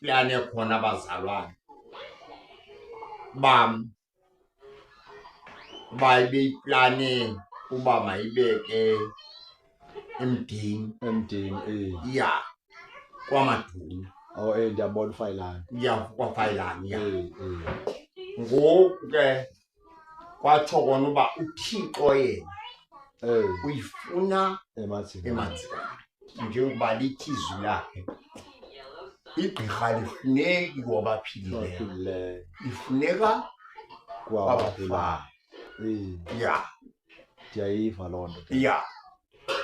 babeyiplane khona abazalwane bam, babeyiplane uba mayibeke emdini. Emdini, eh. Ya, kwaMaduna. Oh, eh, ndiyabona uFayilani. Ya, kwaFayilani, ya. Eh, eh. Ngoku ke kwatsho kona uba uThixo yena Eh, uyifuna eMadzikane. eMadzikane, njengoba lithi izwi lakhe, igqirha lifuneki kwabaphilileyo, Kwabaphilileyo. lifuneka Kwabagulayo. kwabafayo. Eh, Ya. ndiyayiva loo nto. Ya.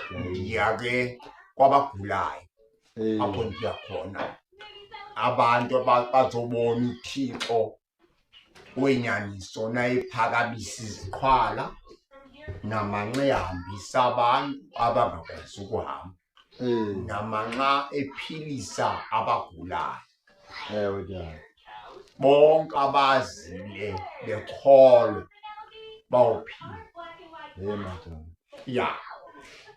Ndiyayiva. Ndiya ke kwabagulayo. Eh. Apho ndiya khona abantu bazobona uThixo wenyaniso nayiphakamisa iziqhwala namanxa ehambisa abantu abangakwazi ukuhamba. Eh. Namanxa ephilisa abagulayo. Ewe, tata. Bonke abazile bekholwe bawuphila. Ye, madam. Ya,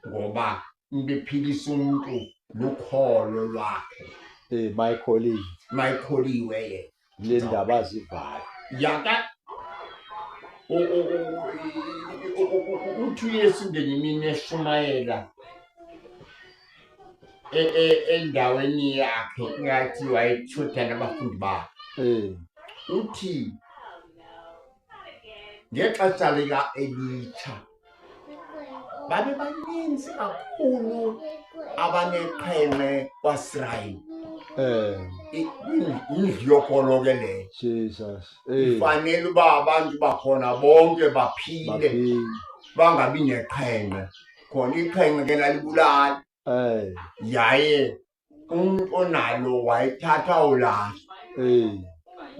ngoba into ephilisa umntu lukholo lwakhe. Eh, mayikholiwe. Mayikholiwe yena. Le ndaba azivayo. Ya ka uthi uYesu ngenye imini eshumayela endaweni yakhe ngathi wayethutha nabafundi bakhe. Eh. Uthi ngexesha lika-Elitsha babe baninzi kakhulu abaneqhenqe kwaSirayeli. Eh. Indlu yokholo ke leyo. Jesus. Eh. Ifanele uba abantu bakhona bonke baphile. Baphile. Bangabi neqhenqe. Khona iqhenqe ke lalibulala. Eh. Yaye umuntu onalo wayethatha ulahla. Eh.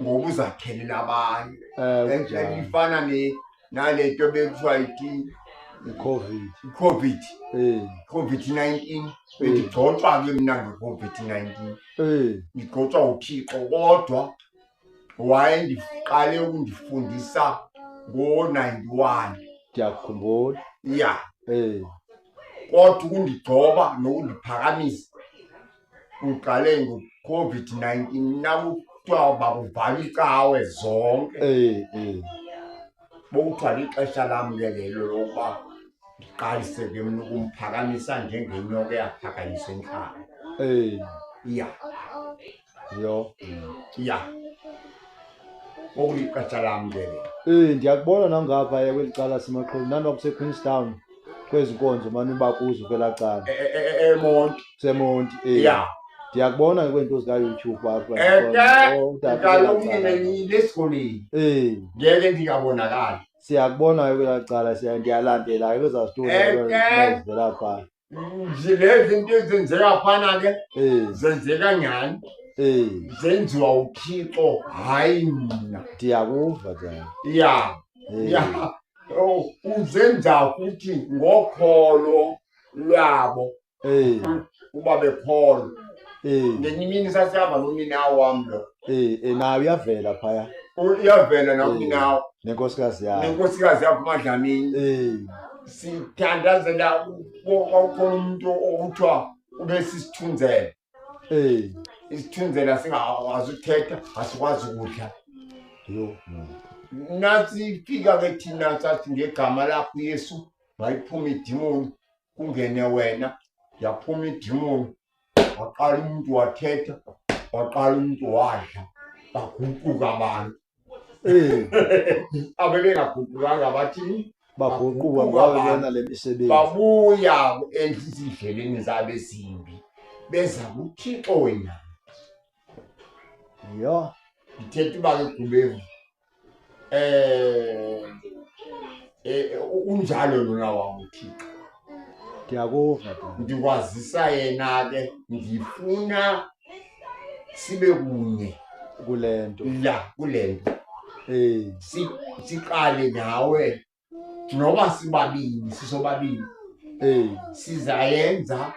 Ngoba uzathelela abanye. Eh, Le kunjalo. ifana nale nto bekuthiwa ithi I-COVID. I-COVID. Eh. COVID-19. Bendigcotshwa ke mna nge-COVID-19. Eh. Ndigcotshwa uThixo, kodwa wayendiqale ukundifundisa ngo-91. Ndiyakukhumbula. Ya. Eh. Kodwa ukundigcoba nokundiphakamisa uqale ngo-COVID-19, nakuthiwa bakuvala icawe zonke. Eh, eh. Bokuthiwa lixesha lam ke lelo lokuba ndiqalise ke mna ukumphakamisa njengenyoka eyaphakanyiswa entlango. Eh. Ya. Yho. Ya. Okulixesha lam ke lelo. Eh, ndiyakubona nangapha ke kweli cala siMaqholo, nanoba kuseQueenstown kwezi nkonzo mane uba kuzo kwelaa cala. EMonti. Kusemonti, eh. Ya. Ndiyakubona ke kwiinto zikaYouTube apha. Eh, ke, Oh, utata kaloku kwelaa cala. nina niyile esikolweni. Eh. Ngeke ndingabonakali. Siyakubona ke kwelaa cala, ndiyalandela ke kwezaa zitori Eh, ke. ezivela phaa. Nje lezi zinto ezenzeka phana ke, Eh. zenzeka nyhani. Eh. Zenziwa uThixo, hayi mna. Ndiyakuva tata. Ya. Eh. Ya. Oh, uzenza futhi ngokholo lwabo. Eh. Uba bekholwa. Eh. Ngenye imini sasihamba nominawo wam lo. Eh, eh, nawe uyavela phaya. Uyavela nakuminawo. Eh, nenkosikazi yakhe. Nenkosikazi yakhe uMadlamini. Eh. Sithandazela kwakukhona umuntu okuthiwa ube sisithunzela. Eh. Isithunzela singakwazi ukuthetha, asikwazi ukudla. Yho. Nasifika ke thina sathi ngegama lakho Yesu, mayiphuma idimoni, kungene wena. Yaphuma idimoni, waqala umuntu wathetha, waqala umuntu wadla, baguquka abantu. Eh. Abebengaguqukanga bathini? Baguquka Baguquka ngoba abantu. bebona le misebenzi. Babuya ezindleleni zabo ezimbi, beza kuThixo wena. Yho. Ndithetha uba ke Gubevu, unjalo lona wam uThixo. Ndiyakuva tata. Ndikwazisa yena ke, ndifuna sibe kunye kule nto. La, kule nto. Eh. Siqale nawe noba sibabini, sisobabini. Eh. Sizayenza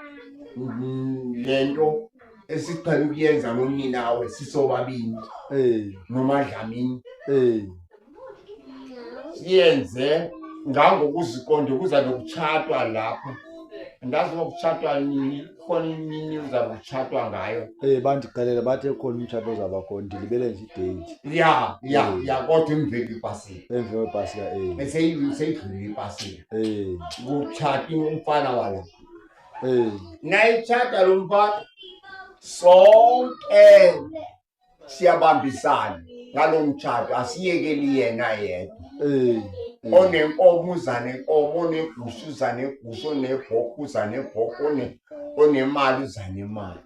le nto esiqhele ukuyenza noninawe sisobabini. Eh. NoMadlamini. Eh. Siyenze ngangokuziqonde kuza nokutshatwa lapha. Andazi uba kutshatwa nini. Kukhona imini uzawube kutshatwa ngayo. Bandixelela bathi ekhona umtshato ozawuba khona, ndilibele nje ideyithi. Ya, ya, ya, kodwa imveli ipasika. Emva kwepasika. Seyidlulile ipasika. Kutshata umfana wala. Nayitshata lo mfana, sonke siyabambisana ngalo mtshato, asiyekeli yena yedwa. Onenkomo uza nenkomo, onegusha uza negusha, onebhokhwe uza nebhokhwe, onemali uza nemali.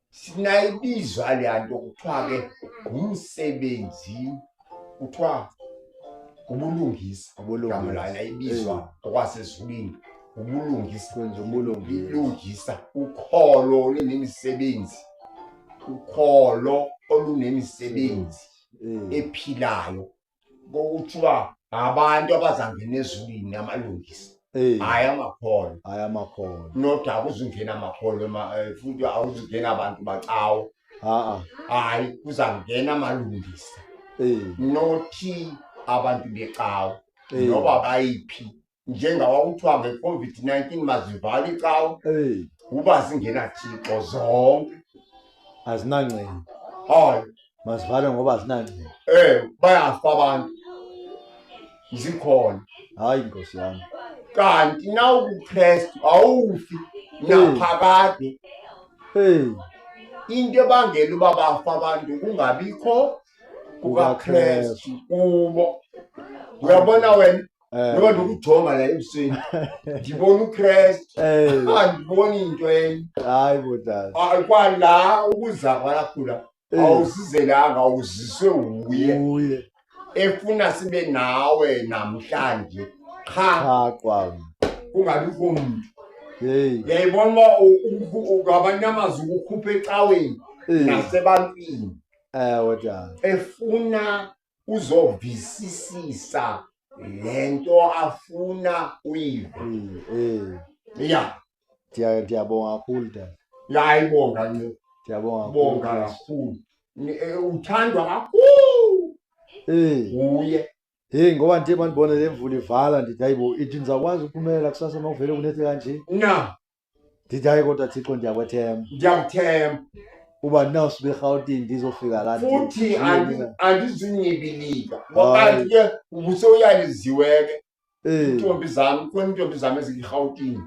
Sinayibizwa leya nto kuthiwa ke ngumsebenzi, kuthiwa ngubulungisa. Ubulungisa. Igama layo ayibizwa okwasezulwini, ubulungisa. Kwenza ubulungisa. Ilungisa, ukholo olunemisebenzi, ukholo olunemisebenzi ephilayo. Kokuthiwa abantu abazangena ezulwini amalungisa. Hayi amakholwa. Hayi amakholwa. Not akuzungena amakholwa futhi akuzungena abantu bacawa. Ha-a. Hayi, kuzangena amalungisa. Nothi abantu becawa. Noba bayiphi. Njengawa kuthiwa nge-COVID-19 mazivale icawa. Uba zingena Thixo zonke. Azinangcebo. Hayi. Mazivale ngoba azinangcebo. Bayafa abantu. Zikhona. Hayi Nkosi yami. Kanti nawukuKristu awufi naphakade. Into ebangela uba bafa abantu kungabikho kukaKristu kubo. Uyabona wena? Noba ndikujonga la ebusweni, ndibona uKristu. Andiboni into enye. Hayi bo tata. Hayi, kwala ukuza kwalakhula. Awusizelanga, awuziswe nguye. Nguye. Efuna sibe nawe namhlanje. Qha. Qha kwami. Kungabikho muntu. Hey. Uyayibona uba ngamanye amazwi ukukhupha ecaweni nasebantwini. Ewe tata. Efuna uzovisisisa lento afuna uyive. Ya. Ndiyabonga kakhulu tata. Hayi, bonga nje. Ndiyabonga kakhulu. Bonga kakhulu. Uthandwa kakhulu. Uye. Hey, ngoba nje mandibone le mvula ivala ndithi hayibo, ithi ndizawukwazi ukuphumelela kusasa uma kuvele kunethe kanje. Na. Ndithi hayi kodwa Thixo ndiyakwethemba. Ndiyakuthemba. Uba ndinawusuka eRhawutini ndizofika la Futhi ndiye mina. andizunyibilika. Hayi. Kanti ke ubusowuyaliziwe ke. Iintombi zam, kukhona iintombi zam ezikuRhawutini.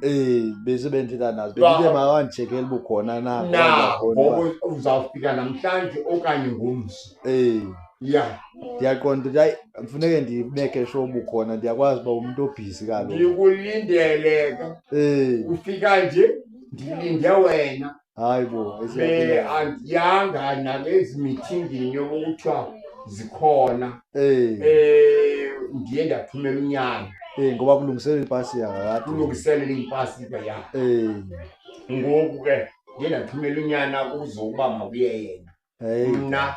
Bese bendithetha nazo. Bendithe makanditshekele uba ukhona na, Na, ngoba ndiyabona uba ngoba uzawufika namhlanje okanye ngomso. Ya. Ndiyaqonda ukuthi hayi, kufuneke ndimeke sure uba ukhona, ndiyakwazi uba umntu obhizi kaloku. Ndikulindele ke. Ufika nje ndilinde wena. Hayi bo, esiyaphila. Andiyanga nalezi mithingini yokuthiwa zikhona. Ndiye ndathumela unyana. Ngoba kulungiselela ipasika kakade. Kulungiselela ipasika, ya. Ngoku ke ndiye ndathumela unyana kuze ukuba makuye yena. Mna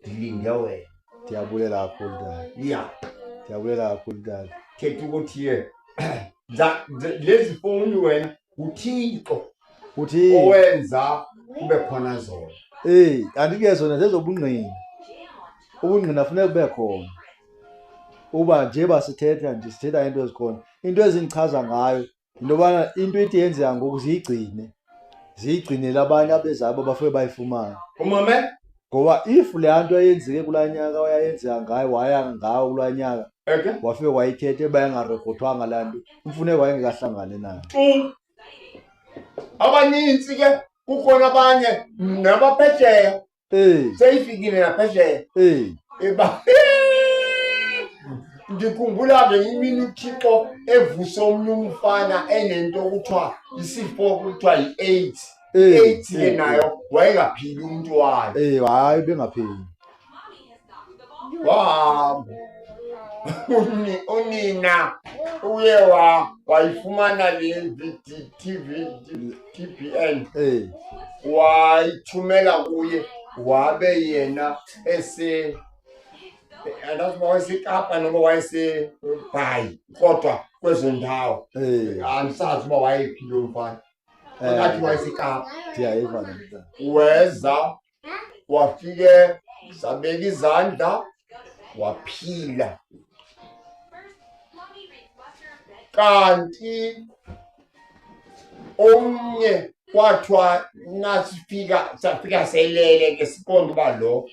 ndilinde wena. Ndiyabulela kakhulu tata. Ya. Ndiyabulela kakhulu tata. Thetha ukuthi ke lezi fowuni wena uThixo. Uthixo. Owenza kube khona zona. Kanti ke zona zezobungqina. Ubungqina funeka kube khona. Uba nje basithetha nje sithetha into ezikhona. Into ezindichaza ngayo into yobana into ethi yenzeka ngoku ziyigcine. Ziyigcinele abanye abezabo bafike bayifumane. Umame? Ngoba if le nto eyenzeke kulaa nyaka wayenzeka ngayo, waya ngawo kulaa nyaka, wafike wayithetha eba engarekhodwanga laa nto, uMfuneko wayengekahlangani nayo. Abanintsi ke kukhona abanye nabaphesheya. Seyifikile naphesheya. Eba ndikhumbula ngenye imini uThixo evuse omnye umfana enento okuthiwa isifo okuthiwa yi-AIDS. AIDS ke nayo wayengaphili umntu wayo. Hayi, bengaphili. Wahamba. Unina uye wayifumana le V D, T V, D, T B N. Wayithumela kuye, wabe yena ese, andazi uba wayeseKapa noba wayeseBhayi, kodwa kwezo ndawo. Andisazi uba wayephi lo mfana. Ngathi wayeseKapa. Ndiyayiva le nto. Weza, wafike sabeka izandla, waphila. Kanti Omnye kwathiwa nasifika safika selele ke siqonda uba lo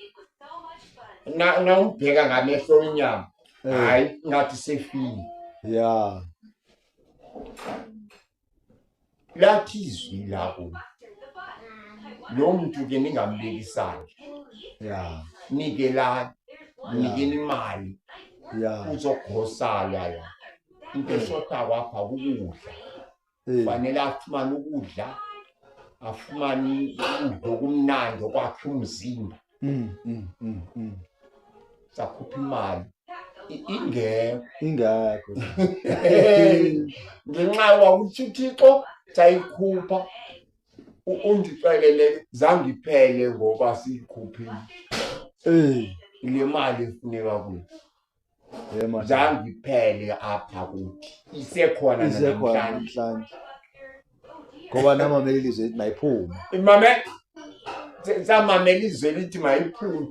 nawumbheka ngamehlo inyama, hayi ngathi sefile. Ya. Lathi izwi lako lo mntu ke ningambeki isandla. Ya. Nikelani, nikeni imali. Ya. Uzogosalwa la. Into eshota kwapha kukudla. Fanele afumane ukudla, afumane ukudla okumnandi okwakha umzimba. Sakhupha imali ingekho. Ingekho. Ngenxa yokuthi uThixo sayikhupha, undixelele zange iphele ngoba siyikhuphile. Le mali efuneka kuyo. Zange iphele apha kuthi. Isekhona Isekhona namhlanje. Ngoba namamela ilizwe lithi mayiphume. Mame samamela izwe lithi mayiphume.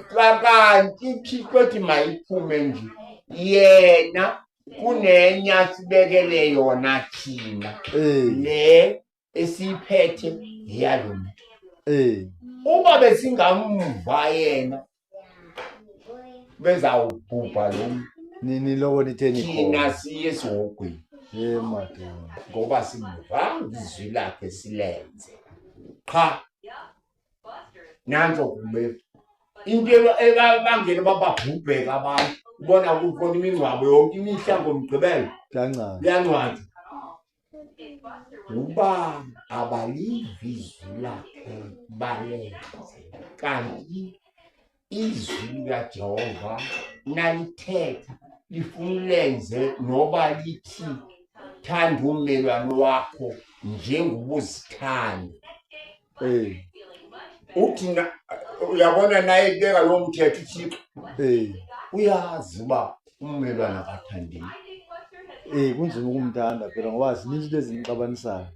Kanti uThixo ethi mayiphume nje. Yena kunenya sibekele yona thina. Le esiyiphethe yalo muntu. Uba besingamva yena bezawubhubha lo muntu. Nini loko nitheni khona? Thina siye esihogweni. Madoda. Ngoba simvanga izwi lakhe silenze. Qha. Nanso kumbe into ebangela bababhubheka abantu. Ubona kukhona imingcwabo yonke imihla ngoMgqibelo. Kuyancwada. Uba abalivi izwi lakhe balenze. Kanti izwi likaJehova nalithetha lifuna ulenze noba lithi thanda ummelwane wakho njengobuzithanda. Uthi uyabona naye kubeka lo mthetho uThixo. Uyazi uba ummelwane akathandeki. Kunzima ukumthanda phela ngoba zininzi into ezinixabanisayo.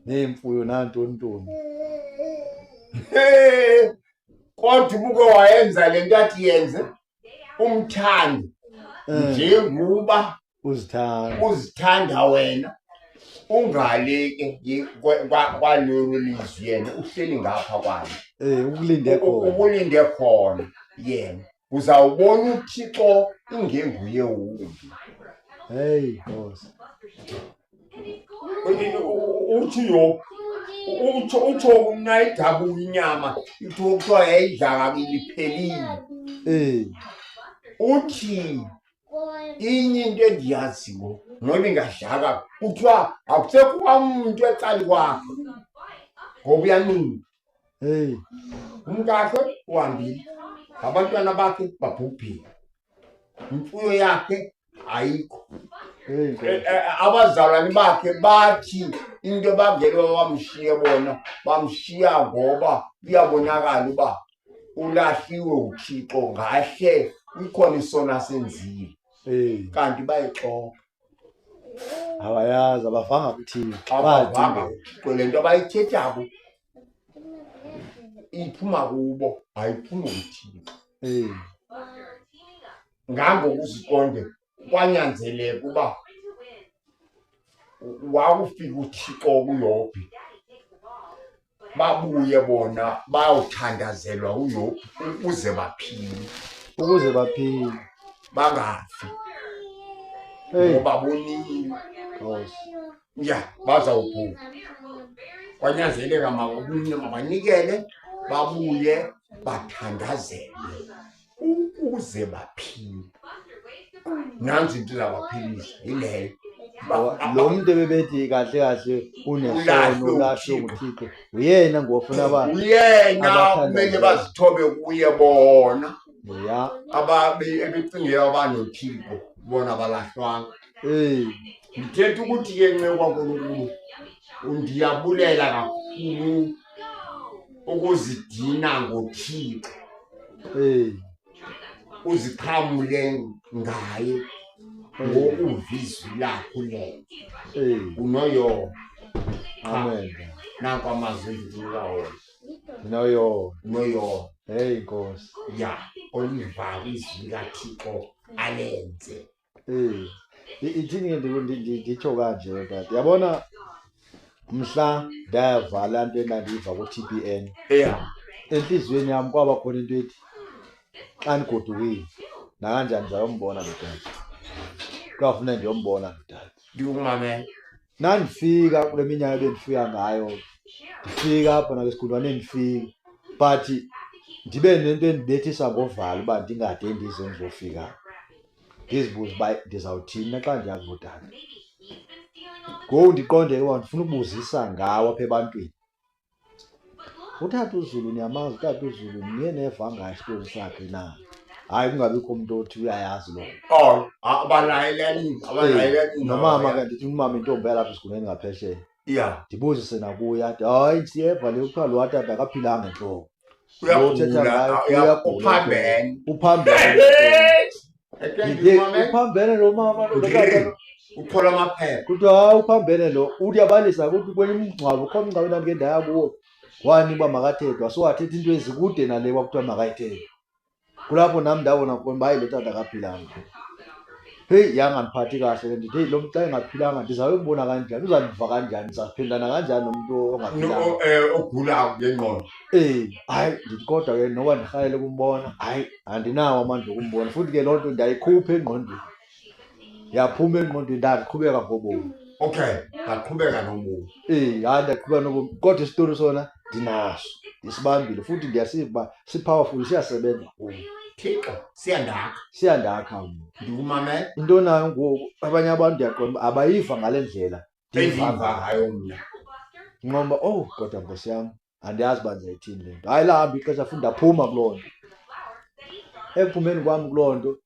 Neemfuyo nantoni ntoni. Kodwa ubuke wayenza le nto athi yenze umthande njengoba uzithanda. Uzithanda wena. Ungaleke kwalelo lizwi yena uhleli ngapha kwalo. Ukulinde khona. Ukulinde khona yena. Uzawubona uThixo ingenguye wumbi. Hey Nkosi. Uthi yo utsho unayidabula inyama ithi kuthiwa yayidla kabili iphelile. Uthi inye into endiyaziyo noba ingadlaka kuthiwa akusekho kwamntu ecali kwakhe ngoba uyanuka. Umkakhe uhambile, abantwana bakhe babhubhile, imfuyo yakhe ayikho. Abazalwane bakhe bathi into ebangela bamshiye bona bamshiya ngoba kuyabonakala uba ulahliwe uThixo ngahle ikhona isono asenzile. Kanti bayixoka. Abayazi, abavanga kuThixo. Abavanga kuThixo. Le nto abayithethako iphuma kubo, ayiphumi kuThixo. Ngangokuziqonde kwanyanzeleka uba wakufika uThixo kuYobhi babuye bona bayothandazelwa uYobhi ukuze baphile. Ukuze baphile. Bangafi. Ngoba bonile. Ya, bazawubhubha. Kwanyanzeleka mabanikele babuye bathandazelwe ukuze baphile. Nansi into izabaphilisa yileyo. Lo muntu ebebethi kahle kahle unesono ulahlwe nguThixo uyena ngofuna abantu. Uyena kumele bazithobe kuye bona. Ya. Ababe ebecingela abanoThixo bona balahlwanga. Ngithetha ukuthi ke nceku kaNkulunkulu undiyabulela kakhulu ukuzidina ngoThixo. Uziqhamule ngaye ngokuvizwi lakho lelo. Unoyo. Amen. Nanko amazwi endikunika wona. Unoyo. Unoyo. Hey Nkosi. Ya, oliva izwi likaThixo alenze. Ithini ke nditsho kanje tata, yabona mhla ndayava laa nto endandiyiva ku-T_P_N, entliziyweni yam kwaba khona into ethi xa ndigodukile nakanjani ndizayombona lo tata, kuyawufuneka ndiyombona lo tata. Ndikumamela. Nandifika kule minyaka ebendifika ngayo, ndifika apha nasesigulwaneni ndifike, but ndibe nento endibethisa ngovalo uba ndingade ndize ndizofika, ndizibuze uba ndizawuthini na xa ndiya kuloo tata. Ngoku ndiqonde ke uba ndifuna ukubuzisa ngawo apha ebantwini. Utata uZulu niyamazi, utata uZulu niye neva ngaye isitori sakhe na? Hayi, kungabikho umntu othi uyayazi loo nto. Oh, abanayo learning, abanayo learning. Nomama ke ndithi umama intombi yalapha esikolweni ngaphesheya. Ndibuzise nakuye athi hayi siyeva le kuthiwa lo tata akaphilanga entloko. Uyagula, Uyagula. uphambene. Uphambene. Ndithi Uphambene lo mama lo tata. Uthola amaphepha. Kuthiwa hayi uphambene lo, uthi uyabalisa ukuthi kwenye umngcwabo, ukhona umngcwabo endandike ndaya kuwo. Wanikwa makathethwe, wasuwathetha into ezikude nale kwakuthiwa makayithethe. Kulapho nam ndabona khona uba hayi lo tata akaphilanga. Heyi, yangandiphathi kahle le nto. Heyi, lo mntu xa engaphilanga ndizawumbona kanjani, uzandiva kanjani, ndizawuphendulana kanjani nomntu ongaphilanga. Ogulayo ngengqondo. Hayi, ndithi kodwa ke noba ndirhalele ukumbona, hayi, andinawo amandla okumbona. Futhi ke loo nto ndayikhupha engqondweni. Yaphuma engqondweni, ndaqhubeka ngobomi. Okay, ndaqhubeka nobomi. Hayi, ndaqhubeka nobomi. Kodwa isitori sona ndinaso, ndisibambile futhi ndiyasiva uba si-powerful, siyasebenza kum. Thixo, siyandakha. Siyandakha mna. Ndikumamele. Into nayo ngoku, abanye abantu ndiyaqonda uba abayiva ngale ndlela endiva ngayo mna. Nqomba, oh, kodwa nkosi yam, andiyazi uba ndizayithini le nto. Hayi, lahamba ixesha futhi ndaphuma kuloo nto. Ekuphumeni kwam kuloo nto,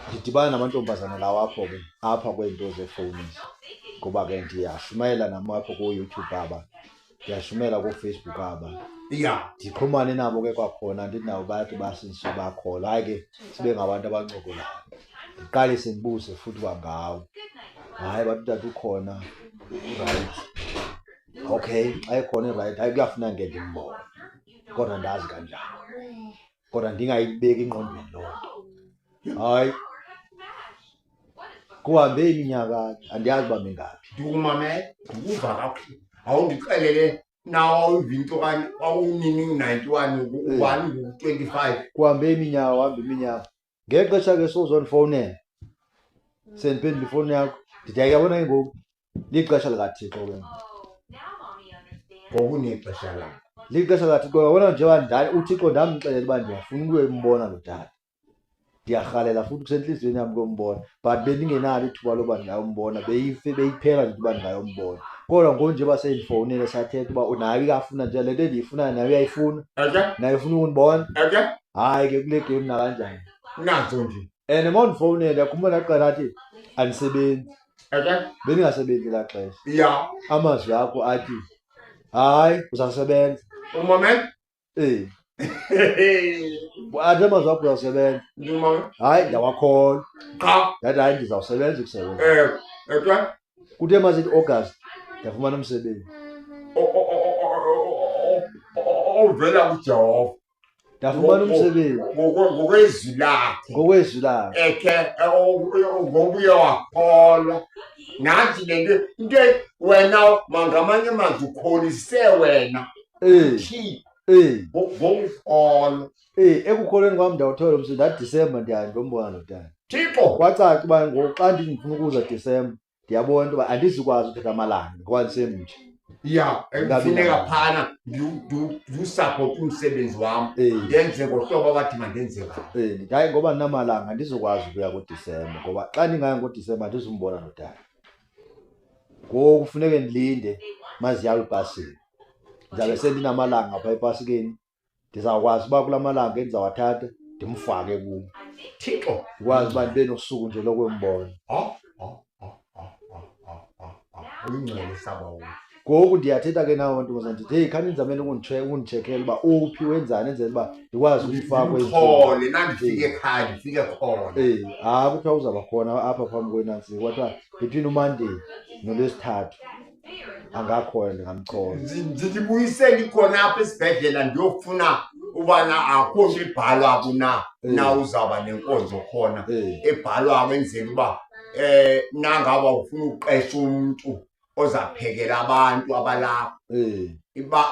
ndidibana namantombazana lawo apho ke, apha kweento zeefowuni, ngoba ke ndiyashumayela nam apho kuYouTube aba, ndiyashumayela kuFacebook aba. Ndixhumane nabo ke kwakhona, ndithi nabo bayathi basindiswe bakholwa. Hayi ke sibe ngabantu abancokolayo. Ndiqalise ndibuze futhi kwangawo. Hayi, bathi utata ukhona, urayithi. Okay, xa ekhona irayithi, hayi kuyafuneka ke ndimbone. Kodwa ndazi kanjani. Kodwa ndingayibeki engqondweni loo nto. Hayi, kuhambe iminyaka, andiyazi uba mingaphi. Ndikumamele, ndikuva kakuhle. Awundixelele nawe awuva into okanye wawunini 91, ubani ngu-25. Kuhambe iminyaka, kuhambe iminyaka. Ngexesha ke sowuzondifowunela, sendiphendula ifowuni yakho, ndithi hayi, yabona ke ngoku lixesha likaThixo ke ngoku. Ngoku nexesha lakho. Lixesha likaThixo. Yabona njengoba uThixo ndamxelela uba ndiyafuna ukuyombona lo tata. Ndiyarhalela futhi kusentliziyweni yam ukuyombona, but bendingenalo ithuba loba ndingayombona, beyiphela nje uba ndingayombona. Kodwa ngoku njengoba sendifowunile sathetha uba naye uyafuna nje le nto endiyifunayo, naye uyayifuna. Naye ufuna ukundibona. Hayi ke kule game nakanjani. Nazo nje. And uma undifowunele ndiyakhumbula ndaqala ndathi andisebenzi. Bendingasebenzi elaa xesha. Amazwi akho athi hayi uzasebenza. Umamele? Athi amazwi akho uzasebenza. Ndimamele. Hayi ndiyawakholwa. Qha. Ndathi hayi ndizawusebenza ukusebenza. Kuthe masithi August ndafumana umsebenzi. Ovela kuJehova. Ndafumana umsebenzi. Ngokwezwi lakhe. Ngokwezwi lakhe. Ekhe, ngoba uye wakholwa. Nathi le nto, into wena ngamanye amazwi ukholise wena. Thixo. Ngokukholwa. Ekukholweni kwam ndawuthola umsebenzi. Ndathi Disemba ndiyaya ndombona lo tata. Thixo. Kwacaca uba ngoku xa ndifuna ukuza Disemba, ndiyabona into yoba andizukwazi uthatha amalanga ngoba ndisemtsha. Ya, Ngabi ekufuneka nako. phana ndiwusapothe umsebenzi wam. Ndenze ngohlobo abathi mandenze ngalo. Ndithi hayi ngoba ndinamalanga andizukwazi ukuya ngoDisemba, ngoba xa ndingaya ngoDisemba andizumbona lo tata. Ngoku kufuneke ndilinde maziyawe ipasika. Ndizawube sendinamalanga phaa epasikeni, ndizawukwazi uba kula malanga endizawathatha ndimfake kum. Thixo. Ndikwazi uba ndibe nosuku nje lokumbona. Uyingcwele saba wena. Ngoku ndiyathetha ke nawe ntombazana, ndithi heyi khaninzamele ukunditshekela uba uphi, wenzani, enzele uba ndikwazi ukumfaka kwezi ntsuku. Ndimthole, nandifike ekhaya, ndifike khona. Hayi, kuthiwa uzawuba khona apha phambi kwenantsika, kwathiwa between uMonday noLwesithathu angakhona, ndingamchola. Ndibuyisele khona apha esibhedlela ndiyofuna Ubana akho nto ibhalwa kuna Eh. na uzawuba nenkonzo khona Eh. ebhalwa kwenzela uba nangaba ufuna uqesha umntu ozaphekela abantu abalapha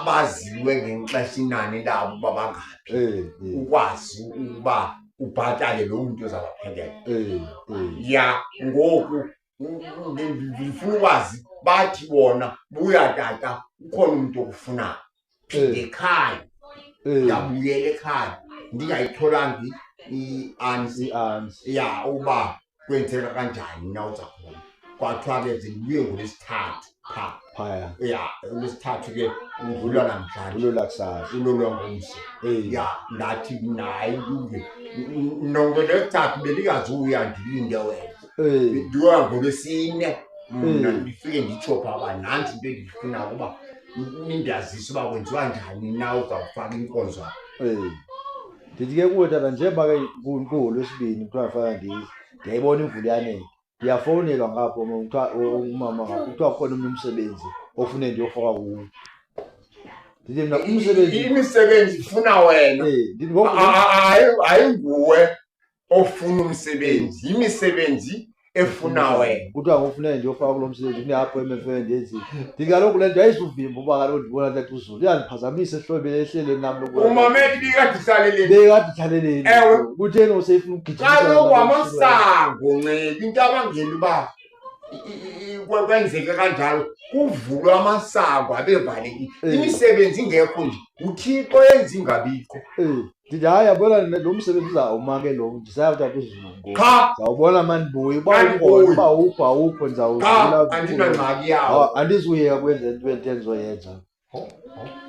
baziwe ngexesha inani labo uba bangaphi ukwazi ukuba ubhatale lo mntu ozabaphekela. Ya, ngoku ndifuna ukwazi bathi bona buya tata ukhona umntu okufunayo phinde ekhaya. Ndabuyela ekhaya ndingayitholanga i-answer. I-answer. Ya, uba kwenzeka kanjani na uza khona. Kwathiwa ke ze ndibuye ngolwesithathu phaa. Phaya. Ya, olwesithathu ke udlula namhlanje. Ulula kusasa. Ulolwa ngomso. Ya, ndathi nayi kulunge. Nongolwesithathu bendingazuya ndilinde wena. Ndiyoya ngolwesine. Mna ndifike nditsho phaa uba nantsi into endiyifunayo uba nindazise uba kwenziwa njani na uzawufaka inkonzo apha. Ndithi ke kuwe tata, njengoba ke kungolwesibini kuthiwa fana ndize, ndiyayibona imvula iyanetha. Ndiyafowunelwa ngapho kuthiwa umama ngapho kuthiwa kukhona omnye umsebenzi ofune ndiyofaka kuwo. Ndithi mna umsebenzi Imisebenzi ifuna wena. Ndithi ngoku Ayinguwe ofuna umsebenzi, imisebenzi efuna wena. Kuthiwa ngokufuneka ndiyofaka kulo msebenzi kune-appointment funeka ndiyenzile. Ndithi kaloku le nto yayizuvimba uba kaloku ndibona tata uZulu iyandiphazamisa ehlobeni ehlelweni lam lokuba Umameli ibikade ihlaleleni. Beyikade ihlaleleni. Ewe. Kutheni useyifuna ukugijima? Kaloku amasango nceba into abangela uba kwenzeke kanjalo kuvulwa amasango abevalekile. Imisebenzi ingekho nje, uThixo yenza ingabikho. Ndithi hayi, yabona lo msebenzi uzawuma ke lo, ndisaya kutata uZulu ngoku. Qha. Ndizawubona mani ndibuye, uba Andibuyi. ukhona, uba awukho, awukho, ndizawudlula Qha, kuwe. andinangxaki yawo. Awa, andizuyeka kwenza into endithe ndizoyenza.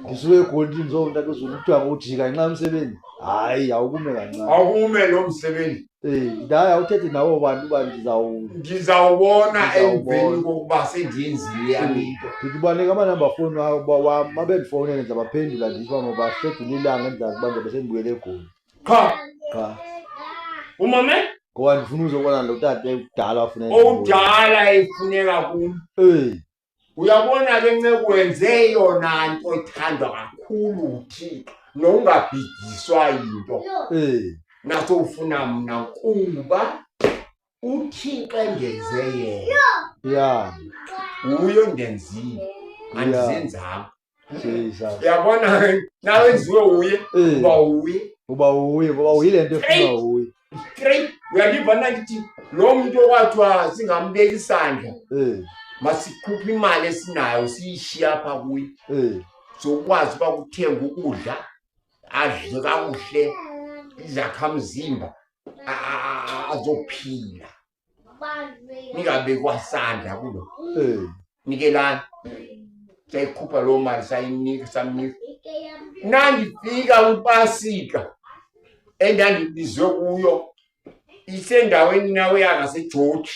Ndisuke eGoli ndizowutata uZulu kuthiwa ngojika ngenxa yomsebenzi. Hayi, awukume kancane. Awukume lo msebenzi. Hayi, awuthethe nabo bantu uba Ndizawubona ndizawubona. emveni kokuba sendiyenzile yam into. Ndithi ubanike amanamba fowuni wam, babendifowunele ndizabaphendula ndithi uba mabahledule ilanga endizazi uba ndizabe sendibuyele eGoli. Qha. Qha. Umame? Ngoba ndifuna uzobona lo tata ekudala afuna ndibuyele. Okudala efuneka kum. Uyabona ke nceku, wenze eyona nto ethandwa kakhulu uThixo nokungabhidiswa yinto. Naso ufuna mna kuba uThixo endenze yena. Uye ondenzile, andizenzanga. Jesus. Uyabona ke, nawenziwe uye, uba uye. Uba uye, ngoba uyile nto efuna Straight. uye. Straight. Uyandiva na ndithi lo mntu okwathiwa singambeki isandla. Masikhuphe imali esinayo siyishiye apha kuye. Sokwazi uba kuthengwe ukudla, adle kakuhle, izakhamzimba, azophila. Ningabekwa sandla kulo. Nikelani. Sayikhupha loo mali, sayinika, samnika. Nandifika kwiPasika endandibizwe kuyo, isendaweni nawe yangaseGeorge.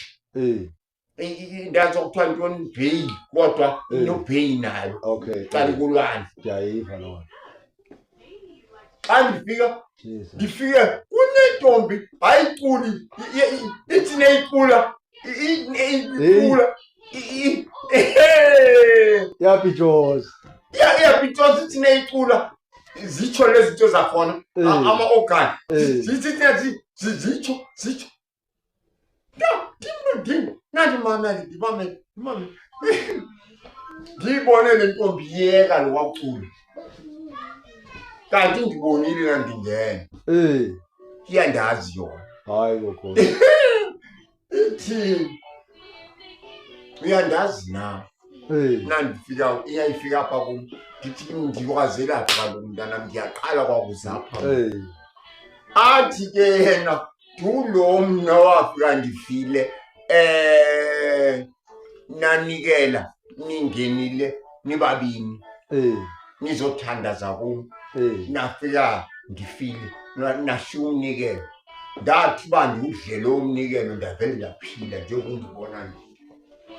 Indawo sokuthiwa ntoni Bay, kodwa inoBay nayo. Cala kulwandle. Ndiyayiva loo nto. Xa ndifika, Jesus. ndifike kunentombi ayiculi, ithi neyicula, icula, Iyabhijoza. Iyabhijoza, ithi neyicula, zitsho lezi zinto zakhona, ama-organ. Zithi zitsho, zitsho. Ya, ndim, nandimamele, ndimamele, ndimamele. Ndiyibone le ntombi iyeka lo waculo. Kanti ndibonile na ndingena. Iyandazi yona. Hayi gogo. Ithi uyandazi na? Nandifika, iyayifika apha kum. Ndithi ndikwazela phi kaloku mntanam, ndiyaqala kwakuzapha. Athi ke yena, ndulo mna wafika ndifile, nanikela ningenile nibabini. Nizothandaza kum. Nafika ndifile, nashiya umnikelo. Ndathi uba ndiwudle lo umnikelo, ndavele ndaphila njengokundibona nje.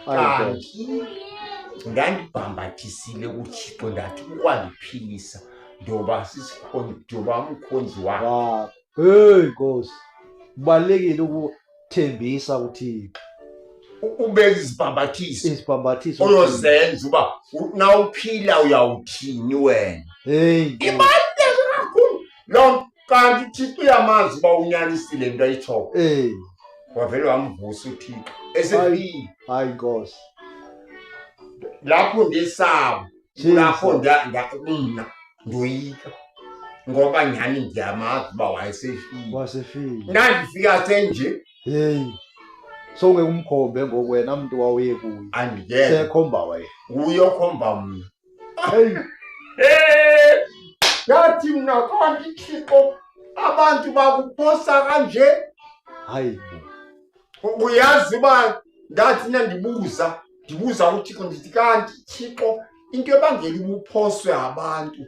Kanti ndandibhambathisile kuThixo, ndathi ukwandiphilisa ndoba sisikhonzi, ndoba umkhonzi wakhe. Wow. Hey Nkosi, kubalulekile ukuthembisa kuThixo. Ubeke izibhambathiso. Izibhambathiso. Oyozenza uba nawuphila uyawuthini wena. Hey, Nkosi. Ibaluleke kakhulu. Lo kanti uThixo uyamazi uba unyanisile into ayitshoyo. Wavele wamvusa uThixo esefile. Hayi Nkosi. Lapho ndisaba, lapho mna ndoyika. Ngoba nyhani ndiyamazi uba wayesefile. Wasefile. Ndandifika senje. Hey. Sowungeke umkhombe ngoku wena mntu wawuye kuye. Andingeke. Sekhomba wena. Uyokhomba mna. Hey. Yathi mna kanti Thixo abantu bakuphosa kanje. Hayi. Uyazi uba ndathi nandibuza, ndibuza uThixo ndithi kanti Thixo into ebangela ubuphoswe abantu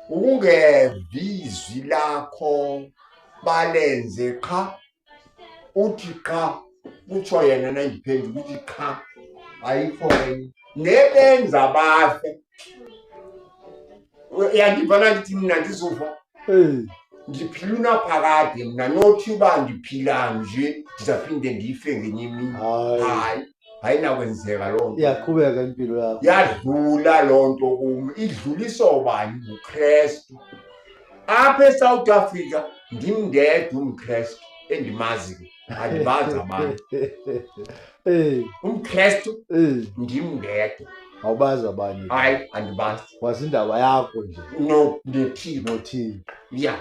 ukungevi izwi lakho balenze qha. Uthi qha, kutsho yena nandiphendula uthi qha, ayikho enye. Nebenza bafe. Uyandiva nandithi mna ndizuva? Ndiphila unaphakade mna, nothi uba ndiphila nje ndizaphinde ndife ngenye imini. Hayi, ayinakwenzeka loo nto. Iyaqhubeka impilo yakho. Yadlula loo nto kum. Idluliswa ubani? NguKrestu. Apha eSouth Africa ndim ndedwa umKrestu endimaziyo, andibazi abantu. UmKrestu ndim ndedwa. Awubazi abanye? Hayi, andibazi. Wazi indaba yakho nje. No, noThixo. NoThixo. Ya,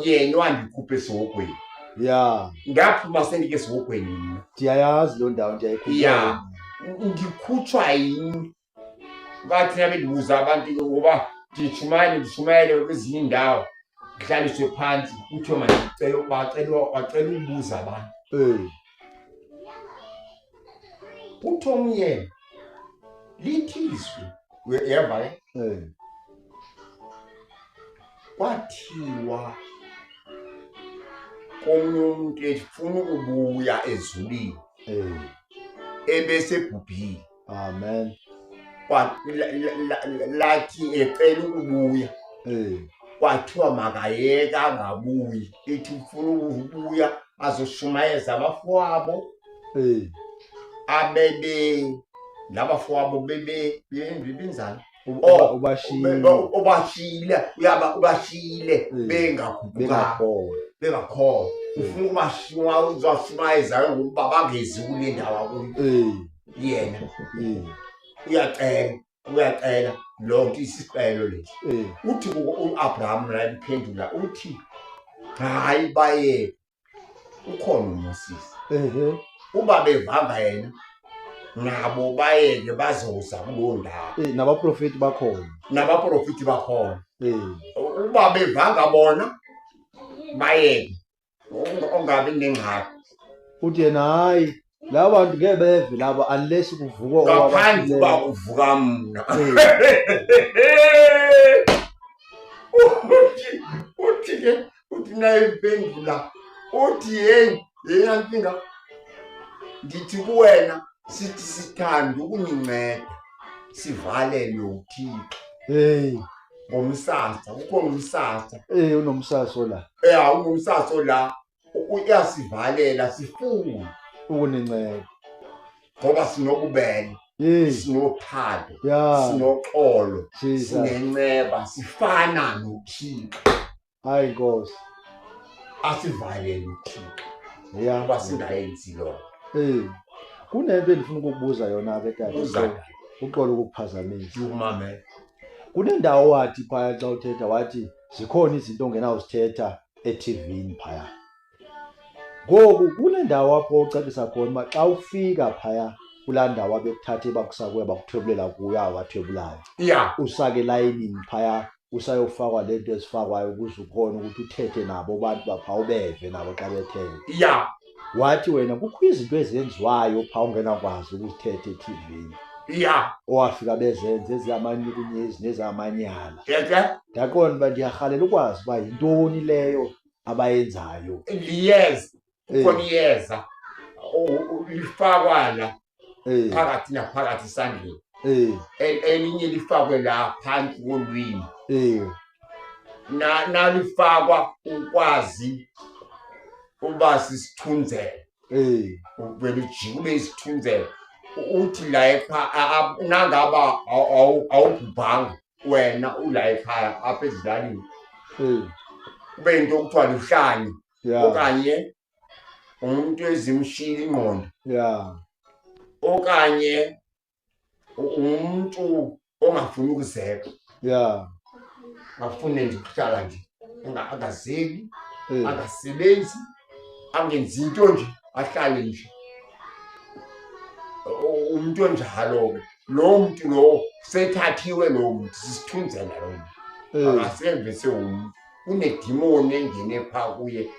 yena wandikhupha esihogweni. Ya. Ndaphuma sendike esihogweni mna. Ndiyayazi loo ndawo, ndiyayikhumbula. Ya. Ndikhutshwa yini? Bathi nabendibuza abantu ngoba ndishumayele kwezinye iindawo. Ndihlaliswe phantsi, kuthiwe mandicele, bacela ukubuza abantu. Uthi omnye, lithi izwi, uyeva ke? Kwathiwa komnye umntu efuna ukubuya ezulwini. Ebesebhubhile. Amen. Lathi ecela ukubuya. Kwathiwa makayeka angabuyi, ethi ufuna ukubuya azoshumayeza abafowabo. Abebe labafowabo bebe benzani? Obashiyile, uyaba ubashiyile bengakhuphuka. Bengakhona. Ufuna ukubashiya uzoshumayeza ngokuba bangezi kule ndawo akuyo. Yena. Uyacela, uyacela loo nto isicelo lesi. Uthi uAbraham la emphendula uthi hayi baye ukhona uMoses. Uba bevanga yena nabo bayeke bazoza kuloo ndawo. Nabaprofeti bakhona. Nabaprofeti bakhona. Uba bevanga bona bayeke ungabi nengxaki. Uthi yena hayi laba bantu ngeke beve laba unless kuvukwa ngaphandle uba kuvuka mna. Uthi ke uthi nayiphendula uthi hey yena nkinga ndithi kuwena sithi sithanda ukuninceda sivalelwe uThixo. Hey ngomsasa, ukhona umsasa. Unomsaso la. Unomsaso la. Uyasivalela sifuna ukuninceda ngoba sinobubele, sinothando, sinoxolo, sinenceba, sifana noThixo. Hayi Nkosi, asivalele uThixo. Ngoba singayenzi loo nto. Kunento endifuna ukukubuza yona ke tata. Uxolo ukukuphazamisa. Umamele. Kunendawo wathi phaya xa uthetha wathi zikhona izinto ongenawuzithetha e-TV-ni phaya. Ngoku kunendawo apho ucacisa khona uba xa ufika phaya kulaa ndawo abekuthathe bakusa kuyo bakuthwebulela kuyo abathwebulayo. Usake elayinini phaya usayofakwa le nto ezifakwayo ukuze ukhone ukuthi uthethe nabo abantu bapha ubeve nabo xa bethetha. Wathi wena kukho izinto ezenziwayo phaa ungenakwazi ukuzithetha e-TV. Owafika bezenze ezamanyukunyezi nezamanyala. Ndaqonda uba ndiyarhalela ukwazi uba yintoni leyo abayenzayo. Liyeza. Kukhona iyeza. Lifakwa la. Phakathi naphakathi esandleni. Elinye lifakwe la phansi kolwimi. Nalifakwa ukwazi uba sisithunzela. Uvele ujike ube isithunzela. Uthi la ekhaya nangaba awubhubhanga wena ula ekhaya apha ezilalini. Ube yinto okuthiwa luhlanya okanye umuntu ezimshila ingqondo. Okanye umuntu ongafuni ukuzeka. Afune nje ukuhlala nje angazeki, angasebenzi, angenzi into nje, ahlale nje. Umuntu onjalo ke lo muntu lo sethathiwe, lo muntu sisithunzela lo muntu akaseve sewumuntu. Kunedimoni engene pha kuye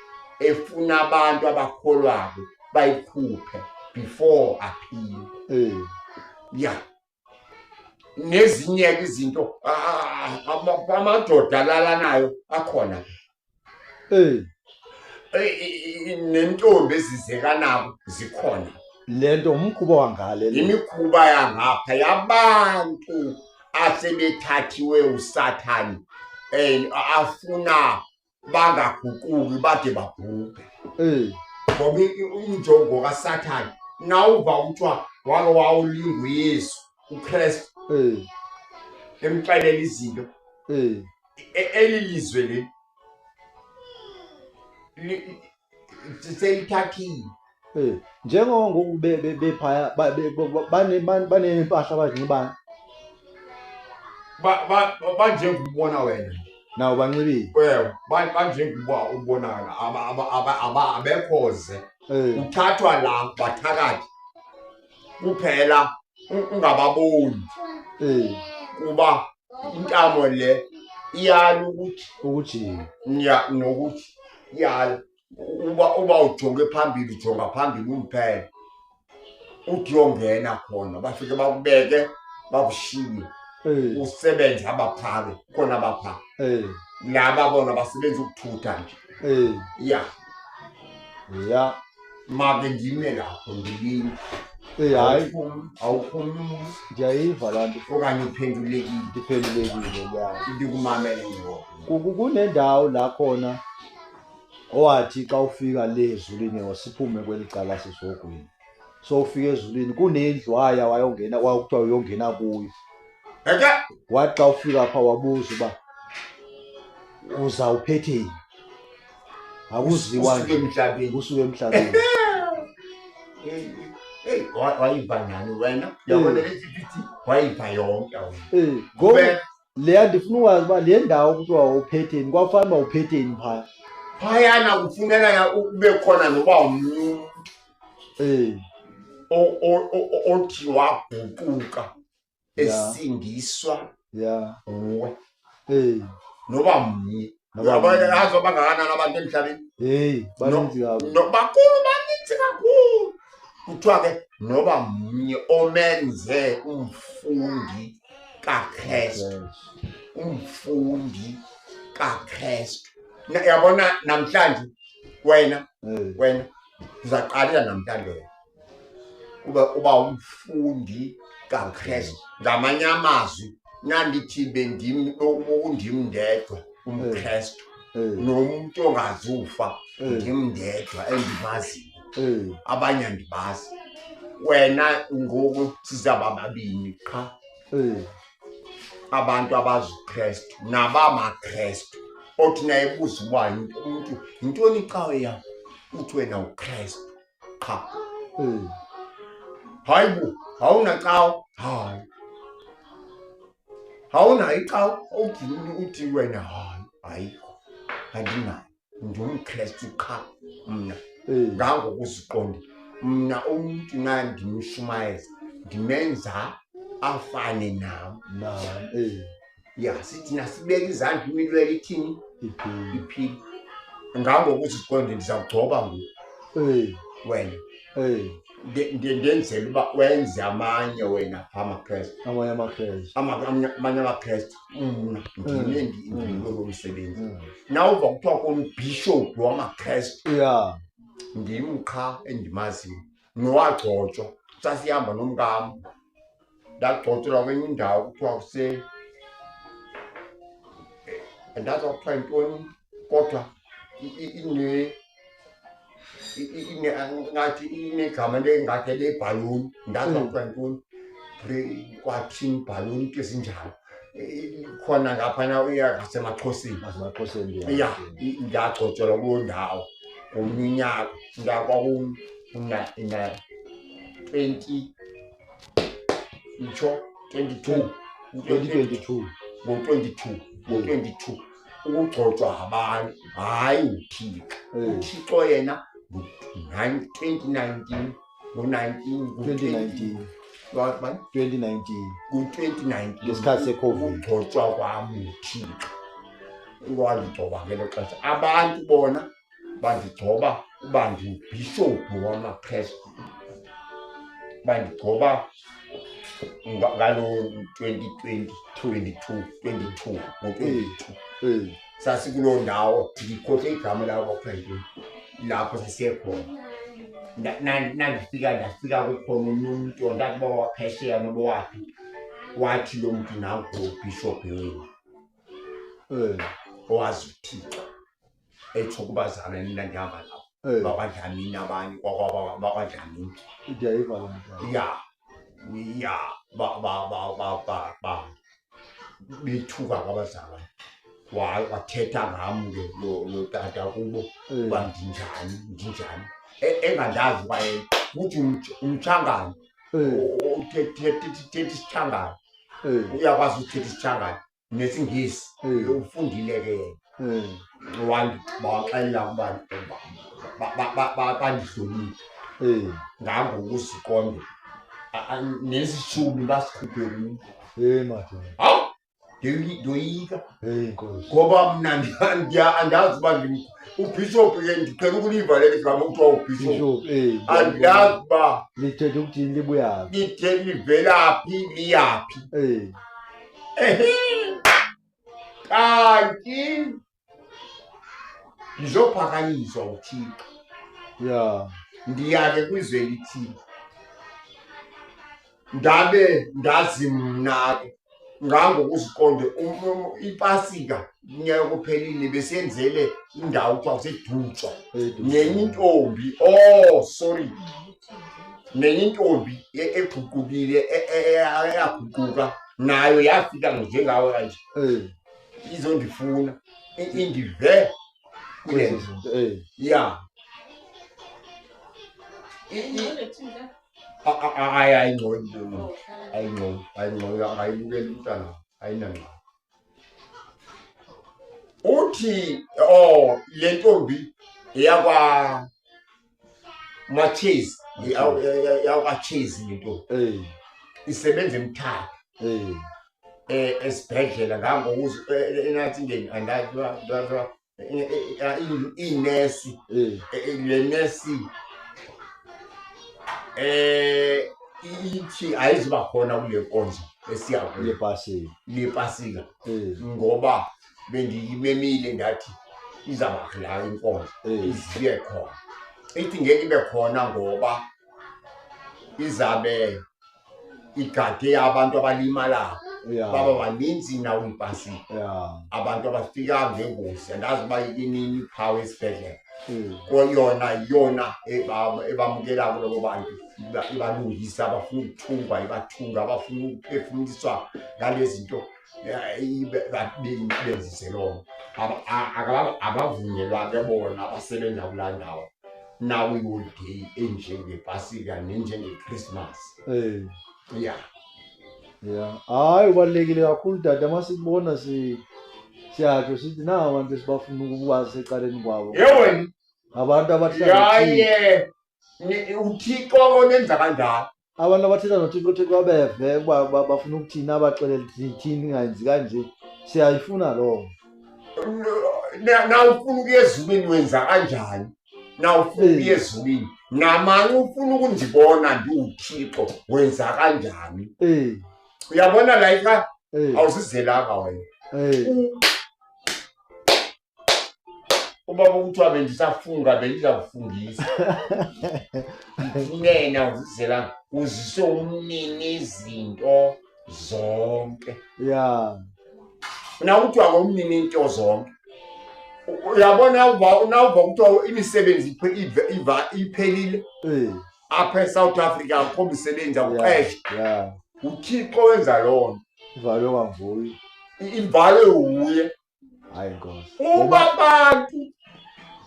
efuna abantu abakholwako bayikhuphe before aphile. Nezinye izinto amadoda alalanayo akhona. Nentombi ezizekanako zikhona. Lento umkhuba wangale. Imikhuba yangapha yabantu asebethathiwe uSathane afuna bangaguquki bade babhubhe. Ngoba injongo kaSathane nawuva kuthiwa wake wawulinga uYesu uKristu emxelela izinto elilizwe leli selithathile. Njengoba ngoku bephaya banempahla abazinxibayo. Banjengubona wena. Nawo banxibile. Ewe, banjenguba ubona wena abekhoze. Uthathwa la bathakathi kuphela ungababoni. Kuba intamo le iyala ukuthi ukujika. Ya nokuthi iyala. Uba ujonge phambili, ujonga phambili umphele. Uthi uyongena khona bafike bakubeke bakushiye. Usebenze abaphake khona abapha. Laba bona basebenza ukuthutha nje. Make ndime lapho ndilinde. Hayi. Awuphumi. Ndiyayiva laa nto. Okanye uphendulekile. Ndiphendulekile, ya. Ndikumamele ngoku. Kunendawo la khona owathi xa ufika le ezulwini wasiphume kweli cala sesihogweni. So ufika ezulwini kunendlu waya wayongena kwakuthiwa uyongena kuyo. Eke wathi xa ufika pha wabuza uba uzawuphetheni. Akuziwa nje. Emhlabeni. Usuke emhlabeni. Hey, wayiva njani wena? Yabona le sithi wayiva yonke wena. Ngoba leya ndifuna ukwazi uba le ndawo kuthiwa uphetheni kwafana uba uphetheni phaya. Phayana kufuneka ube khona noba umuntu. Othi waguquka esindiswa nguwe. Noba mnye. Yazi abangakanani abantu emhlabeni? Hey, baninzi kakhulu. Bakhulu, baninzi kakhulu. Kuthiwa ke noba mnye omenze umfundi kaKristu. Umfundi kaKristu. Yabona namhlanje wena, wena uzaqalela namhlanje wena. Uba umfundi kaKristu. Ngamanye amazwi nandithi bendim undim ndedwa umKristu. Nomuntu ongazufa ndim ndedwa endimaziyo. Abanye andibazi. Wena ngoku sizaba babini qha. Abantu abazi uKristu nabamaKristu. Othi naye buza uba umuntu yintoni icawe yakho? Uthi wena uKristu qha. Hayi bo, awunacawe? Hayi. Awunayo icawe? Uthi wena hayi, ayikho. Andinayo. NdingumKristu qha mna. Ngangokuziqonda mna umuntu nandimshumayeza ndimenza afane nam. Ya sithi nasibeka izandla imilwele ithini? Iphile. Ngangokuziqonda ndizawugcoba ngoku. Wena. Ndenzela uba wenze amanye wena phaa amaKristu. Amanye amaKristu. Amanye amaKristu. Mna ndime ndilo msebenzi. Nawuva kuthiwa kumbhishophu wamaKristu. Ndim qha endimaziyo. Nowagcotshwa. Sasihamba nomkam. Ndagcotshelwa kwenye indawo kuthiwa kuse andazi kwakuthiwa yintoni kodwa ngathi inegama lengathi lebhaluni. Ndazi kwakuthiwa yintoni. Kwathini ibhaluni into ezinjalo. Khona ngaphana uya ngasemaXhoseni. NgasemaXhoseni. Ya, ndagcotshelwa kuloo ndawo ngomnye unyaka ngakwaku na 20 itsho 22. 2022. Ngo-22, ngo-22 ukugcotshwa abantu, hayi uThixo. UThixo yena ngo-2019, ngo-19. 2019. 2019. Ku-2019. Ngesikhathi seCovid. Ukugcotshwa kwam uThixo wandigcoba ngelo xesha. Abantu bona bandigcoba uba ndibhishophu wamaKrestu, bandigcoba ngaloo 2020, 22, 22, ngo-22. Sasikuloo ndawo, ndikhohle igama lawo kwakuthiwa yintoni lapho sasiye khona. Nandifika ndafika kukhona omnye umntu, andazi uba waphesheya noba waphi, wathi lo mntu nangu ubhishophu wenu owazi uThixo, etsho kubazalwane mna ndihamba nabo. BakwaDlamini abanye, bakwaDlamini. Ndiyayiva loo nto. Ya, bethuka kwabazalwane. Wathetha ngam ke lo tata kubo uba ndinjani, ndinjani. Engandazi uba yena uthi umTshangane. Uthetha isiTshangane. Uyakwazi ukuthetha isiTshangane nesiNgesi. Ufundile ke yena. Waxelela ukuba bandihloniphe. Ngangokusiqonde. Nesishumi basikhuphe kum. Hey madoda. Hawu, ndoyika. Hey Nkosi. Ngoba mna andazi uba ubhishophu ke, ndiqhela ukuliva leli gama kuthiwa ubhishophu. Bishop, eh. Andazi uba lithethe ukuthini, libuyaphi? Lithe livelaphi, liyaphi? Ehe. Kanti ndizophakanyiswa uThixo. Ndiya ke kwizwe elithile. Ndabe ndazi mna ke ngangokuziqonde iPasika unyaka ophelile besenzele indawo kuthiwa kuseDutywa. Nenye intombi, oh sorry, nenye intombi eguqukile, eyaguquka nayo yafika njengawe kanje. Izondifuna, indive kule Kwezi zinto, eh. Ya. Hayi, ayingcono into yomuntu. Ayingcono, ayingcono, akayibukeli umntana, ayinangxaki. Uthi, oh, le ntombi yakwa Machezi, yakwa Chezi le ntombi. Isebenza eMthatha. Esibhedlela ngangokuze, enathi ngeni, andazi inesi. Le nesi ithi ayizuba khona kule nkonzo esiya kuyo. Lepasika. Lepasika. Ngoba bendiyimemile ndathi izawuba la inkonzo. Iziye khona. Ithi ngeke ibe khona ngoba izabe igade abantu abalimalayo. Baba baninzi nawo ipasika. Abantu abafika ngengozi, andazi uba inini phawu esibhedlela. Koyona yona ebamukela kulobo bantu, ibalungisa, abafuna ukuthungwa ibathunga, abafuna ukuphefumuliswa ngalezi zinto, benzise loo nto. Abavunyelwa ke bona abasebenza kulaa ndawo nawo iholideyi enjengepasika nenjengeChristmas. Ya. Ya, hayi ubalulekile kakhulu tata, masibona siyatsho sithi naba abantu esibafuna ukuba secaleni kwabo. Yewena. Abantu abahlala Yaye uThixo onenza kanjalo. Abantu abathetha noThixo, uThixo abeve uba bafuna ukuthini, abaxelele thini ingayenzi kanje. Siyayifuna loo nto. Na ufuna ukuya ezulwini wenza kanjani? Na ufuna ukuya ezulwini? Namanye ufuna ukundibona ndiwuThixo wenza kanjani? Uyabona la ekhaya? Awusizelanga wena. Ubaba kuthiwa bendisafunga, bendizakufungisa. Nene awusizelanga, uzise umnini izinto zonke. Na kuthiwa ngomnini into zonke. Uyabona nawuva kuthiwa imisebenzi iphelile. Apha eSouth Africa akukho misebenzi, akuqeshwa. uThixo wenza loo nto. Ivalwe kwanguye. Ibhalwe wuye. Hayi Nkosi. Uba abantu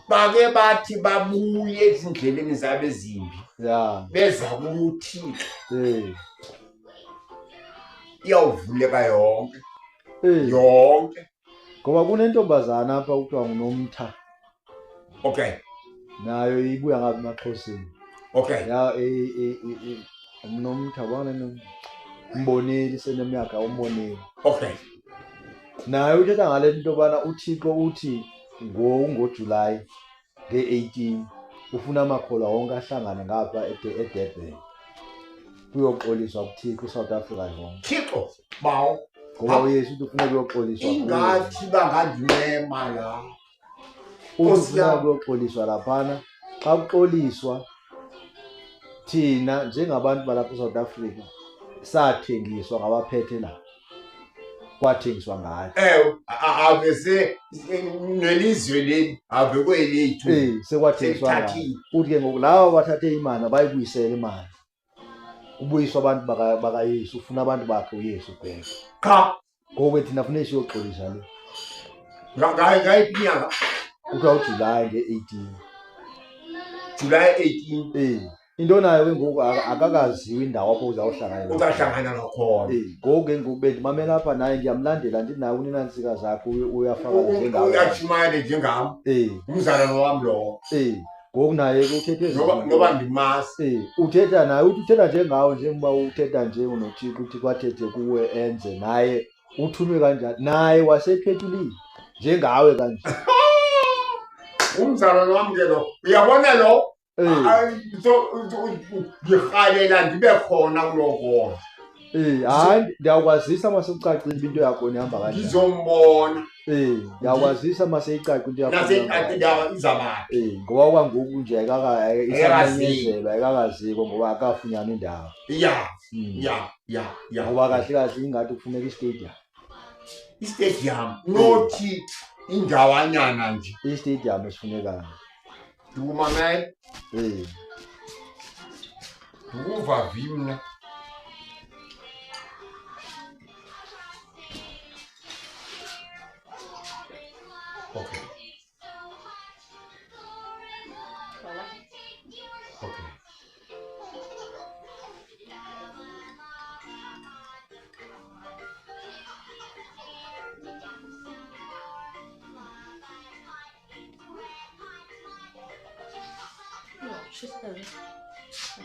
bake bathi babuye ezindleleni zabo ezimbi. Ya. Beza kuThixo. Eh. Iyawuvuleka yonke. Eh. Yonke. Ngoba kunentombazana apha kuthiwa nguNomtha. Okay. Nayo ibuya ngapha emaXhoseni. Okay. Ya uNomtha bana umboneli seneminyaka umboneli. Okay. Naye uthetha ngale nto yobana uThixo uthi ngoJulayi nge-18 ufuna amakholwa wonke ahlangane ngapha eDurban. Kuyoxoliswa kuThixo iSouth Africa yonke. Thixo bawo. Ngoba uYesu uthi ufuna kuyoxoliswa. Ingathi bangandimema la. Uthi ufuna kuyoxoliswa laphana. Xa kuxoliswa thina njengabantu balapha eSouth Africa sathengiswa ngabaphethe la. Kwathengiswa ngathi. Ewe, avese nelizwe leli ave kwelethu. Sekwathengiswa ngathi. Uthi ke ngoku laba bathathe imali abayibuyisele imali. Kubuyiswa abantu bakaYesu, ufuna abantu bakhe uYesu bheka. Cha. Ngoku ke thina funeka siyoxolisa le. Ngayiphi inyanga? Kuthiwa uJulayi nge-18. July 18. Into nayo ke ngoku akakaziwa indawo apho uzawuhlangana. Uzahlangana nakhona. Ngoku ke ngoku bendimamela apha naye ndiyamlandela ndithi naye unenantsika zakhe uyafakaza njengam. Uyatshumayela njengam. Umzalwane wam lowo. Ngoku naye ke uthethe ezinto. Noba ndimasi. Uthetha naye uthi uthetha njengawe njengoba uthetha nje unoThixo uThixo athethe kuwe enze naye uthunywe kanjani naye wasephethulile njengawe kanje. Umzalwane wam ke lo uyabona lo. Ndirhalela ndibe khona kuloo nkonzo. Hayi ndiyakwazisa masekucacile uba into yakho ihamba kanjani. Ndizombona. Ndiyakwazisa maseyicacile into yakho. Naseyicacile izabaphi. Ngoba kwangoku nje isamenyezelwa ayikakazikwa ngoba akafunyanwa indawo. Ya. Ya, ya, ya. Ngoba kahle kahle ingathi kufuneka istadium. Istadium nothi indawanyana nje. Istadium esifunekayo. Ndikumamela. Ndikuva vi mna. Okay.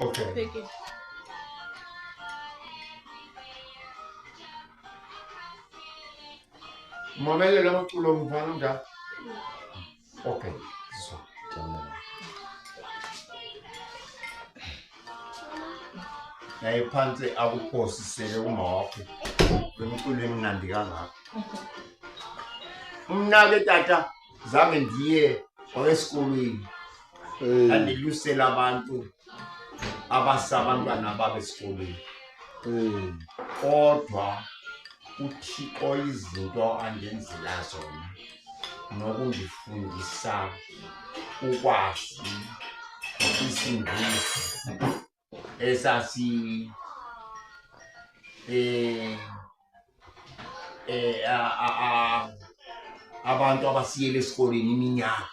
Okay. Okay. Mamele lo mculo mfana unjani? Okay. So. Yayiphantse akuphosisele uma wakho lomculo emnandi kangaka. Mna ke tata zange ndiye esikolweni. Andilusela abantu abasabantwana babo esikolweni. Kodwa uThixo izinto andenzela zona nokundifundisa ukwazi isiNgisi esasi abantu abasiyele esikolweni iminyaka.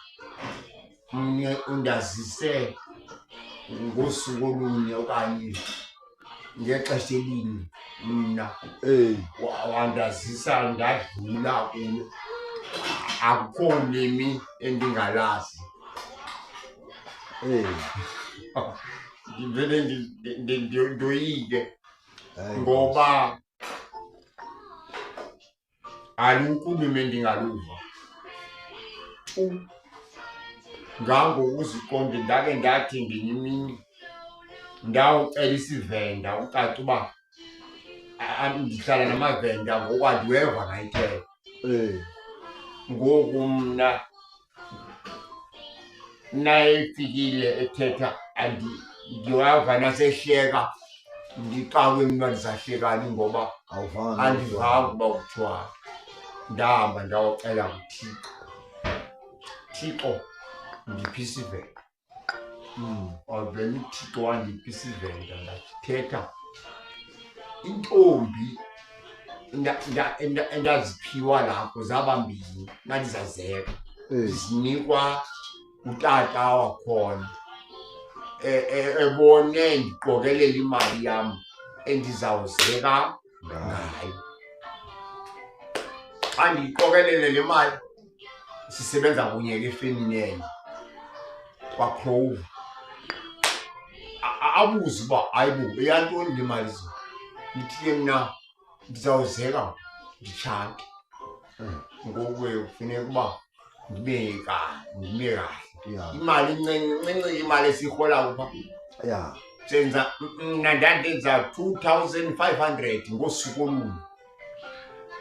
Mnye undazise ngosuku olunye okanye ngexesha elinye mna wandazisa ndadlula kulo. Akukho limi endingalazi. Ndivele ndoyike ngoba alukho ulwimi endingaluva. Ngangokuziqonde ndake ndathi ngenye imini ndawucela isiVenda ucaca uba ndihlala namaVenda ngoku andiweva ngayithetha. Ngoku mna nayefikile ethetha ndiwava nasehleka ndixakwe mna ndisahlekani ngoba andivanga uba kuthiwa. Ndahamba ndawucela kuThixo. Thixo ndiphi isiVenda. Wavela uThixo wandipha isiVenda ndathetha. Intombi Endaziphiwa lapho zaba mbini ndandizazeka zinikwa utata wakhona ebone ndiqokelela imali yam endizawuzeka ngayo. Xa ndiyiqokelele le mali sisebenza kunye ke efemini enye kwaClover. Abuze uba hayibo eyantoni le mali zo. Ndithi ke mna ndizawuzeka nditshate. Ngoku ke kufuneka uba ndibe kahle. Imali incinci, incinci imali esiyirholayo phaa. Senza mna ndandenza 2500 ngosuku olunye.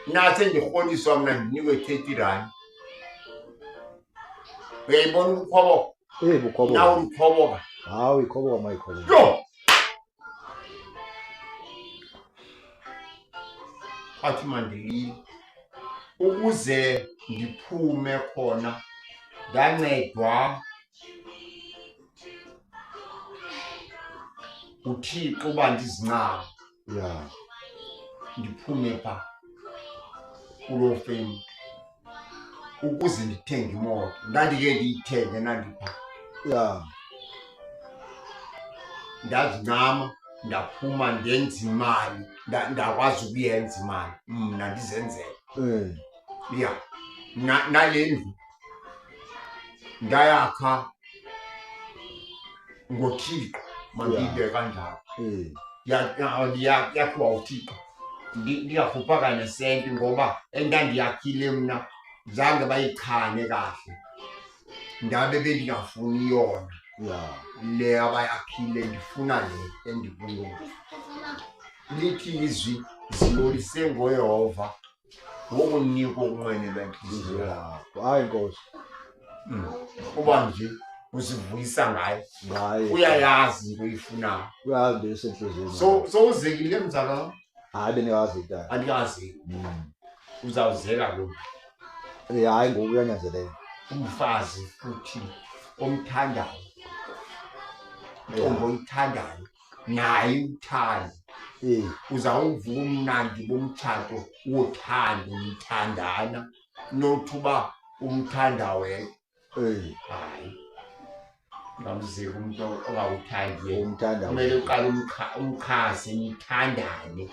Nase ndirholiswa mna ndinikwe 30 rand. Uyayibona ubukhoboka? Bukhoboka. Nawe ulikhoboka. Hawu, ikhoboka mayikhoboka. Yho! Athi mandilile. Ukuze ndiphume khona ndancedwa uThixo uba ndizincame. Ndiphume pha kuloo femu ukuze ndithenge imoto. Ndandike ndiyithenge nandipha. Ndazincama ndaphuma ndenza imali, ndakwazi ukuyenza imali mna ndizenzele. Nale ndlu ndayakha ngoThixo, mandibe kanjalo. Yakhiwa uThixo. Ndingakhuphanga nesenti ngoba endandiyakhile mna zange bayichane kahle. Ndabe bendingafuni yona. Le abayakhile ndifuna le endikuyo. Lithi izwi zilolise ngoYehova ngokunika okunqwenelwa intliziyo yakho. Hayi Nkosi. Uba nje uzivuyisa ngaye. Ngaye. Uyayazi into oyifunayo. Uyayazi into esentliziyweni. So uzekile mzalwana? Hayi, bendingazi tata. Andikazi. Uzawuzeka lo. Hayi ngoku uyanyanzeleka. Umfazi futhi omthandayo. Intombi oyithandayo naye uthanda. Uzawuva ubumnandi bomtshato wothando nithandana nothuba umthanda wena. Hayi. Ngamzeka umuntu ongawuthandi yena. Umthanda Kumele wena. uqale umxhase nithandane.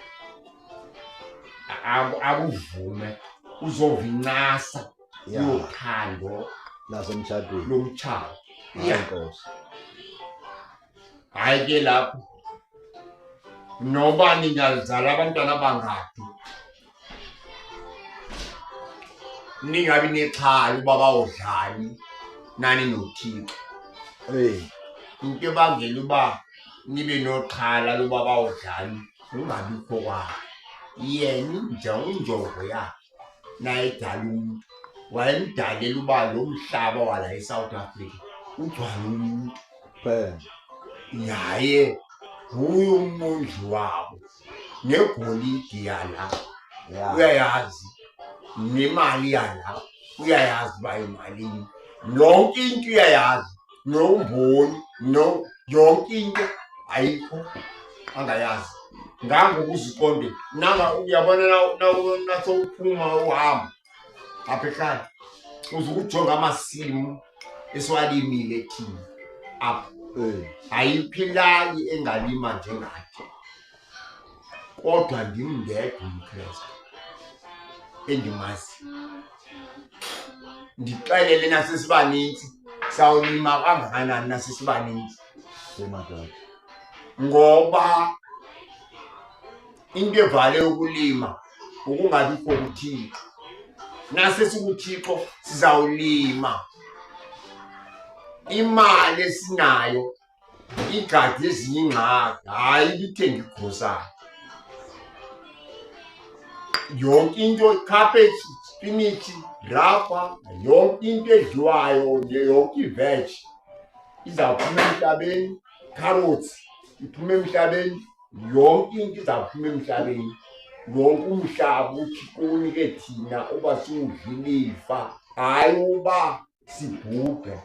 Akuvume uzova incasa yothando lasemtshatweni. Lomtshato. Hayi, Nkosi. Hayi ke lapho noba ningazala abantwana abangaphi ningabi nexhala uba bawudlani nani noThixo. Into ebangela uba nibe noxhala loba bawudlani kungabikho kwakhe. Yena injongo yakhe naye edala umntu wayemdalela uba lo mhlaba wala eSouth Africa ugcwale umntu. Yaye nguye umondli wabo negolide yala. Uyayazi nemali yala, uyayazi uba imalini. Yonke into uyayazi, nomboni, no yonke into ayikho angayazi. Ngangokuziqonde, nanga uyabona nasowuphuma uhamba apha ekhaya uzukujonga amasimu esiwalimile thina apha. Ayikho ilali engalima njengathi, kodwa ndim ndedwa umKrestu endimazi. Ndixelele nasesibanintsi, sawulima kangakanani nasesibanintsi? Semadoda. Ngoba into evale ukulima ukungabikho kuThixo. NasesikuThixo sizawulima. Imali esinayo igadi ezinye iingxaki, hayi ibithenga igrosari. Yonke into, cabbage, spinach, rapa, yonke into edliwayo, yonke iveg izawuphuma emhlabeni, carrots iphume emhlabeni, yonke into izawuphuma emhlabeni. Wonke umhlaba uThixo unike thina uba siwudle ilifa, hayi uba sibhubhe.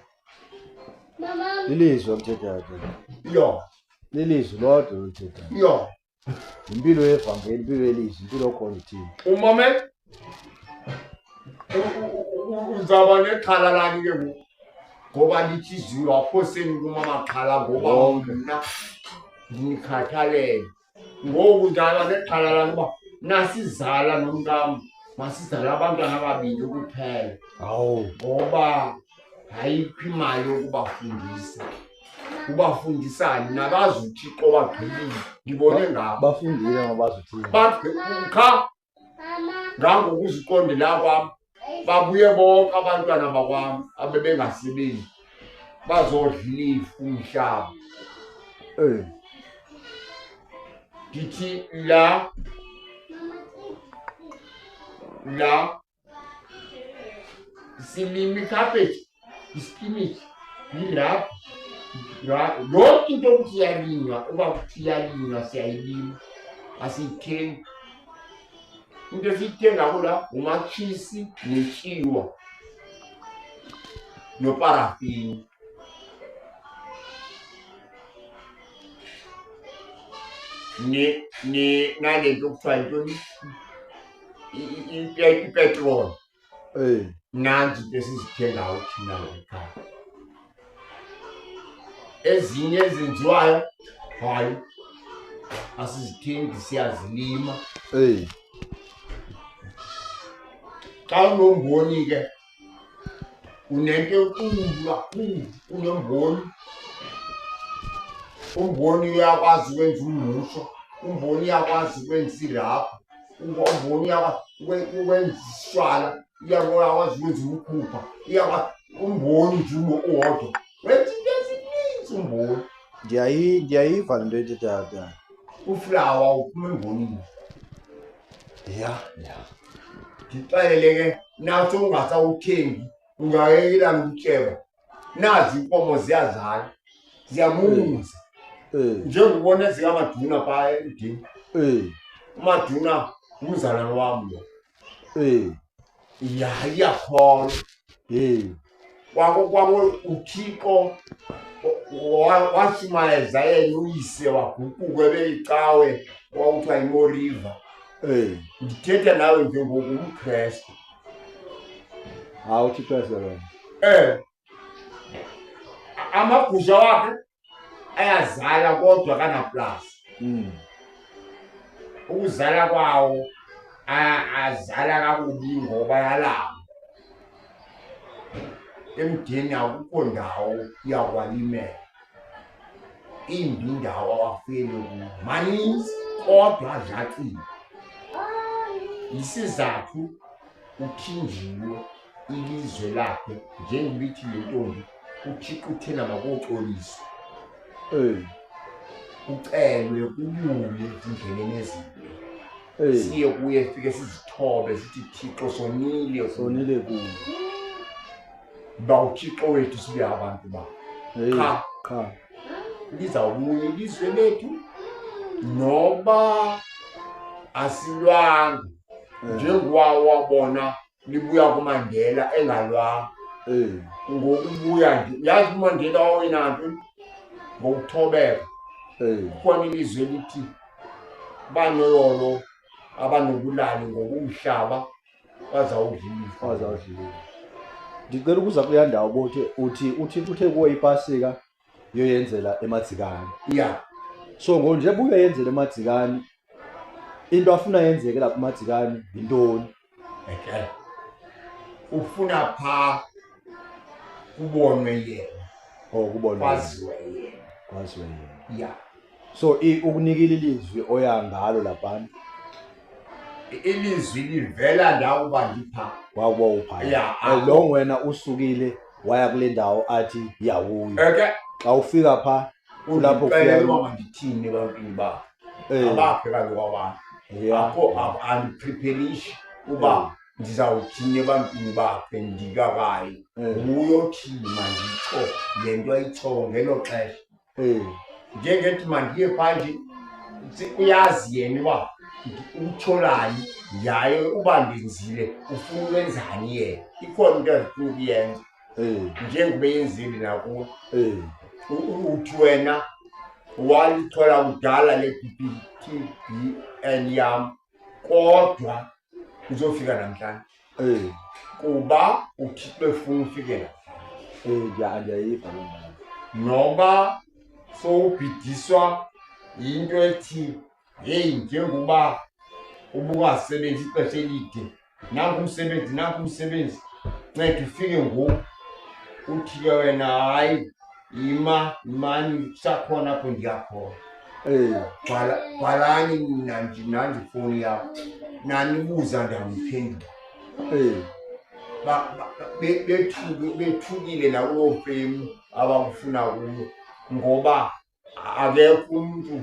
Lilizwi olithethayo tata. Yho. Lilizwi lodwa olithethayo. Yho. Impilo yevangeli, impilo yelizwi, impilo yokhona uthini. Umame uzaba nexhala lani ke ngoku ngoba lithi izulu aphoseni kum amaxhala ngoba mna ndinikhathalele. Ngoku ndaba nexhala lani uba nasizala nomntam masizala abantwana ababini kuphela. Hawu. Ngoba ayikho imali yokubafundisa. Ubafundisani nabazi uThixo bagqibile ndibone ngabo. Bafundile ngabazi uThixo. Qha ngangokuziqondela kwam babuye bonke abantwana bakwam abebengasebenzi bazodla ilifu umhlaba. Ndithi la la silima ikhaphetshu, ispinatshi, irabhi, yonke into okuthi iyalinywa, uba kuthi iyalinywa siyayilima, asiyithengi. Into esiyithenga kula ngumatshisi netyiwa noparafini. Nale nto kuthiwa yintoni, ipetroli. Nanzi into esizithengayo thina ekhaya. Ezinye ezenziwayo hayi asizithengi, siyazilima. Xa unomboni ke unento enkulu kakhulu, unemboni. Umboni uyakwazi ukwenza umngqusho, umboni uyakwazi ukwenza irabha, umboni uyakwazi ukwenza isishwala, uyakwazi ukwenza umkhupha, uyakwazi umboni nje uwodwa. Wenza into ezininzi umboni. Ndiyayiva le nto ethethayo tata. Uflawa uphuma embonini. Ya, ya. Ndixelele ke naso ungasawuthengi, ungayekelanga ukutyeba. Nazi inkomo ziyazala, ziyamuza. Njengobona ezikaMaduna phaa emdini. UMaduna ngumzalwane wam lo. Ya, iyakholwa. Kwako uThixo washumayeza yena uyise waguquka ebeyicawe kwakuthiwa yiMoriva. Ndithetha nawe njengoku umKrestu. Hawu, uThixo uyasebenza. Amagusha wakhe ayazala kodwa akanaplasi. Ukuzala kwawo azala kakubi ngoba ayalamba. Emdeni akukho ndawo yakwalimela. Imbi indawo awafuyele kuyo. Maninzi kodwa adlacile. Isizathu uthinjiwe ilizwe lakhe njengoba ithi le ntombi uThixo uthena makuxoliswe. Kucelwe kubuye ezindleleni ezimbi. Siye kuye fike sizithobe sithi Thixo sonile, sonile kuwe. Ba uThixo wethu sibe abantu ba. Qha qha. Lizawubuya ilizwe lethu noba asilwanga. Njengoba wabona libuya kuMandela engalwanga. Ngokubuya nje, yazi uMandela wawina ntoni? Ngokuthobeka. Kukhona ilizwe elithi banoyolo abanobulali ngokumhlaba bazawudla ilifa. Bazawudla ilifa. Ndicela ukuza kuleya ndawo bothi uthi uThixo uthe kuwe iPasika yoyenzela eMadzikane. Yeah. So ngoku nje buyoyenzela eMadzikane, into afuna yenzeke lapha eMadzikane yintoni? Okay. Ufuna pha kubonwe yena. Oh, kubonwe. Kwaziwe yena. Kwaziwe yena. Yeah. So ukunikile ilizwi oya ngalo laphana. Ilizwi livela ndawo uba ndipha. Wakuba upha. Yeah. Lo wena usukile waya kule ndawo athi yawuyo. Okay. Xa ufika pha kulapho Undixelele ufika. uba mandithini ebantwini ba. Abaphe kaloku abantu. Akho andipreparishi uba ndizawuthini ebantwini bakhe ndikakayi. Nguye othini manditsho le nto ayitshoyo ngelo xesha. Njengethi mandiye phaa nje, uyazi yena uba utsholani yaye uba ndenzile ufuna ukwenzani yena. Ikhona into azifuna ukuyenza. Njengoba eyenzile nakuwe. Uthi wena Walithola kudala le TBN yam, kodwa uzofika namhlanje. Kuba uThixo efuna ufike namhlanje. Ndiyayiva loo ndawo. Noba sowubhidiswa yinto ethi heyi, njengoba ubungasebenzi ixesha elide, nanku umsebenzi, nanku umsebenzi, nceda ufike ngoku. Uthi ke wena hayi, yima, yimani, kusakhona apho ndiyakhona. Bhalani nina nje, nandi ifowuni yakho, nanibuza ndiyamuphendula. Bethukile nakuloo femu abakufuna kuyo, ngoba akekho umntu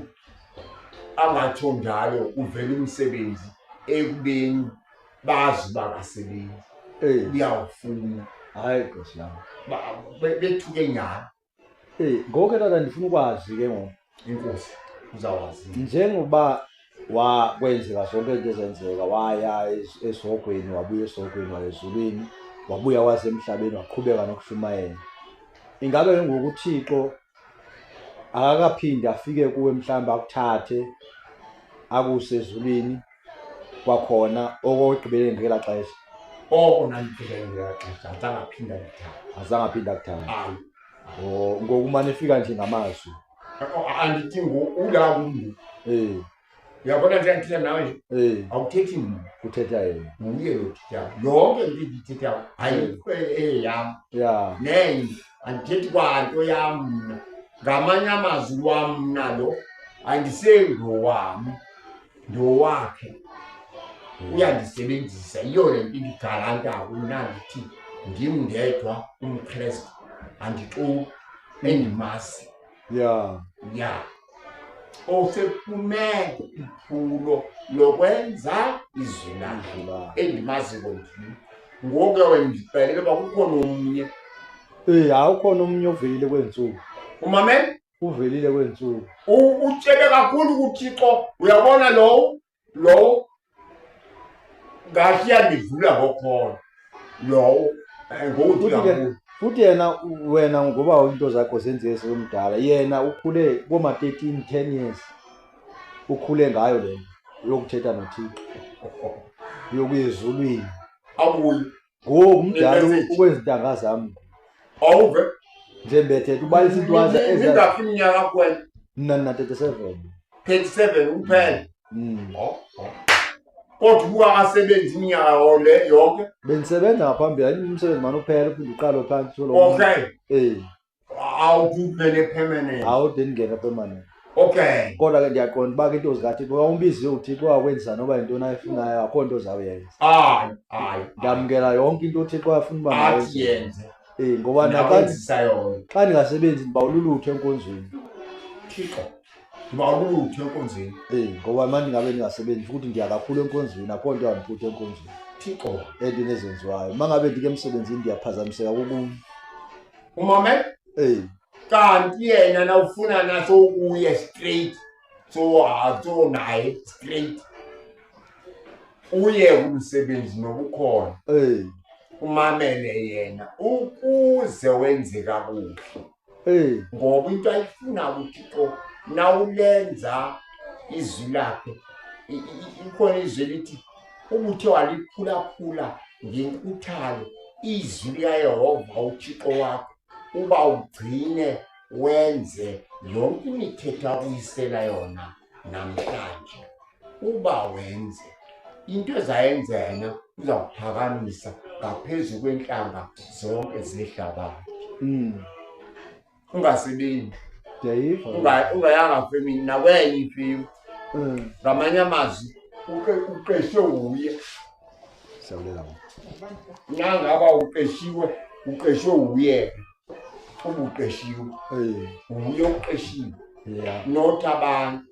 angatsho njalo kuvela umsebenzi ekubeni bazi uba akasebenzi. Uyawufuna. Hayi, Nkosi yam. Bethuke nyhani. Ngoku ke tata ndifuna ukwazi ke ngoku. Inkosi, uzawazi. Njengoba kwenzeka zonke izinto ezenzeka, waya esihogweni, wabuya esihogweni, waya ezulwini, wabuya wasemhlabeni, waqhubeka nokushumayela. Ingabe ke ngoku uThixo akakaphindi afike kuwe mhlawumbi akuthathe akuse ezulwini kwakhona okokugqibeleni ngelaa xesha? Oko ndandigqibele ngelaa xesha, azange aphinde andithathe. Azange aphinde akuthathe. Hayi. Oh, ngoku umane efika nje ngamazwi. Andithi ula kum. Uyabona nje ndithetha nawe nje? Awuthethi mna. Kuthetha yena. Nguye lo othethayo. Yonke into endiyithethayo ayikho eyam. Nenye andithethi kwanto yam mna. Ngamanye amazwi wam mna lo andisengowam, ndowakhe. Uyandisebenzisa. Yiyo le nto indigalantako mna ndithi ndim ndedwa umKrestu, andixoki, endimazi. Osephume iphulo lokwenza izwi lakhe. Izwi lakhe. Endimaziko ndim. Ngoku ke wena ndixelele uba kukhona omnye. Hayi, ukhona omnye ovelile kwezi ntsuku. Umamele? Uvelile kwezi ntsuku. Utyebe kakhulu kuThixo. Uyabona lowo ngathi uyandidlula ngokholo. Lowo, ngokuthi Futhi ke, kakhulu. futhi yena, wena ngoba into zakho zenzeke sewumdala, yena ukhule koma 13, 10 years. Ukhule ngayo le nto yokuthetha noThixo. Yokuya ezulwini. Abuye. Ngoku mdala Message. ukwezi ntanga zam. Awuve? Nje mbethethe ubalisa into waza eza- Mingaphi iminyaka yakho wena? Mna ndina 37. 37 kuphela. Oh, oh. Kodwa ubungakasebenzi iminyaka le yonke? Bendisebenza ngaphambili, hayi umsebenzi mane uphela uphinde uqale phantsi uthole Okay. Awuthi ungene permanent. Awude ndingene permanent. Okay. Kodwa ke ndiyaqonda uba ke into zikaThixo, xa umbiziwe uThixo wakwenza noba yintoni ayifunayo, akho nto zawuyenza. Hayi, hayi. Ndamkela yonke into uThixo afuna uba Athi mayenze. yenze. Ngoba Nakwenzisa yona. xa ndingasebenzi ndiba ululutho enkonzweni. Thixo, ndiba ululutho enkonzweni. Ngoba manje ndingabe ndingasebenzi futhi ndiya kakhulu enkonzweni, akho nto yandiphutha enkonzweni. Thixo. Entweni ezenziwayo. Uma ngabe ndike emsebenzini ndiyaphazamiseka kokunye. Umamele? Kanti yena nawufuna naso ukuye straight, so so naye straight. Uye kumsebenzi nobukhona. Umamele yena ukuze wenze kakuhle. Ngoba into ayifuna uThixo nawulenza izwi lakhe, ikhona izwi elithi ubuthe waliphulaphula ngenkuthalo izwi likaYehova uThixo wakho, uba ugcine wenze yonke imithetho akuyisela yona namhlanje. Uba wenze into ezayenza yena, uzawuphakamisa ngaphezu kwentlanga zonke zehlabathi. Ungasebenzi. Ndiyayiva. Ungayanga femini nakwenye ifemu. Ngamanye amazwi uqeshwe nguye. Siyabulela mama. Nangaba uqeshiwe, uqeshwe nguye. Ubuqeshiwe. Nguye oqeshiwe. Not abantu.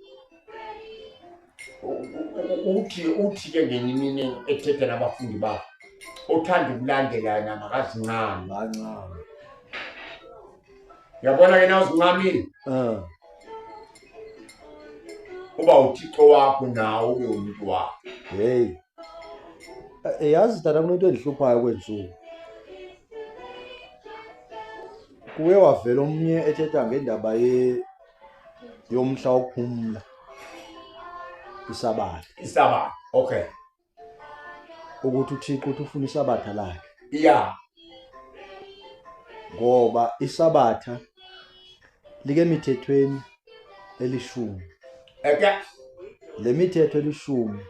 Uthi ke ngenye imini ethetha nabafundi bakhe, othanda ukulandela yena makazincame. Makancame. Uyabona ke na uzincamile? Uba uThixo wakho nawe ube umuntu wakho. Hey. Yazi tata kunento endihluphayo kwezi ntsuku. Kuye wavela omnye ethetha ngendaba Yomhla wokuphumla, isabatha. Isabatha, okay. Ukuthi uThixo uthi ufuna isabatha lakhe. Yeah. Ngoba isabatha like emithethweni elishumi. Okay. Le mithetho elishumi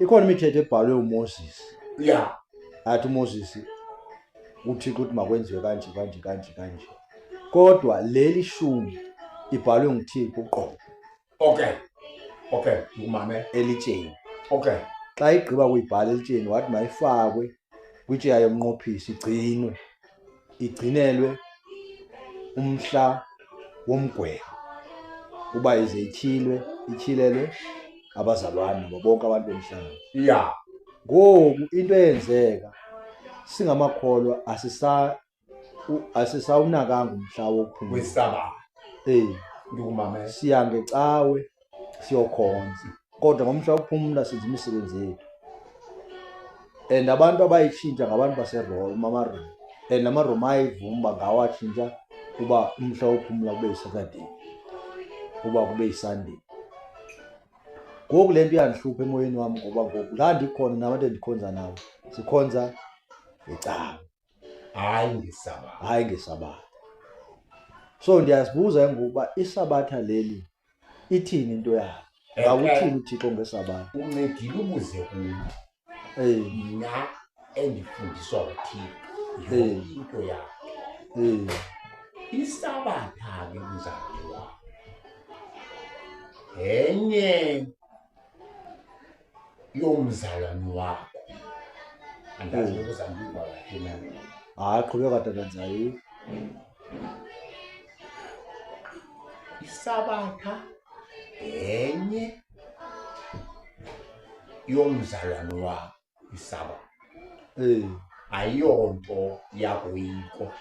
ikhona imithetho ebhalwe uMoses. Yeah. Athi uMoses uThixo uthi makwenziwe kanje kanje kanje kanje. Kodwa leli shumi ibhalwe nguThixo uqobo. Okay. Okay, ngumame. Elitsheni. Okay. Xa igqiba kuyibhala elitsheni wathi mayifakwe kwitsheya yomnqophiso igcinwe. Igcinelwe umhla womgwebo. Uba ize ityhilwe, ityhilelwe abazalwane nabo bonke abantu bomhlaba. Yeah. Ngoku into eyenzeka singamakholwa asisawunakanga umhla wokuphumula. Wesabatha. Ndikumamela. Siya ngecawe siyokhonza. Kodwa ngomhla wokuphumula senza imisebenzi yethu. And abantu abayitshintsha ngabantu baseRoma, amaRoma. And amaRoma ayivuma uba ngawatshintsha uba umhla wokuphumula kube yiSaturday, uba kube yiSunday. Ngoku le nto iyandihlupha emoyeni wam ngoba ngoku la ndikhona nabantu endikhonza nabo sikhonza ngecawe. Hayi ngesabatha. Hayi ngesabatha. So ndiyazibuza ke ngoku uba isabatha leli ithini into yayo? Ngawuthini uThixo ngesabatha? Uncedile ubuze kum. Mna endifundiswa uThixo yonke into yakhe. Isabatha ke mzali wam yenye yomzalwane wakho. Andazi ukuze andiva kahle na. Hayi, qhubeka tata Nzayi. Isabatha yenye yomzalwane wakho, isabatha. Ayiyonto yakoyikwa.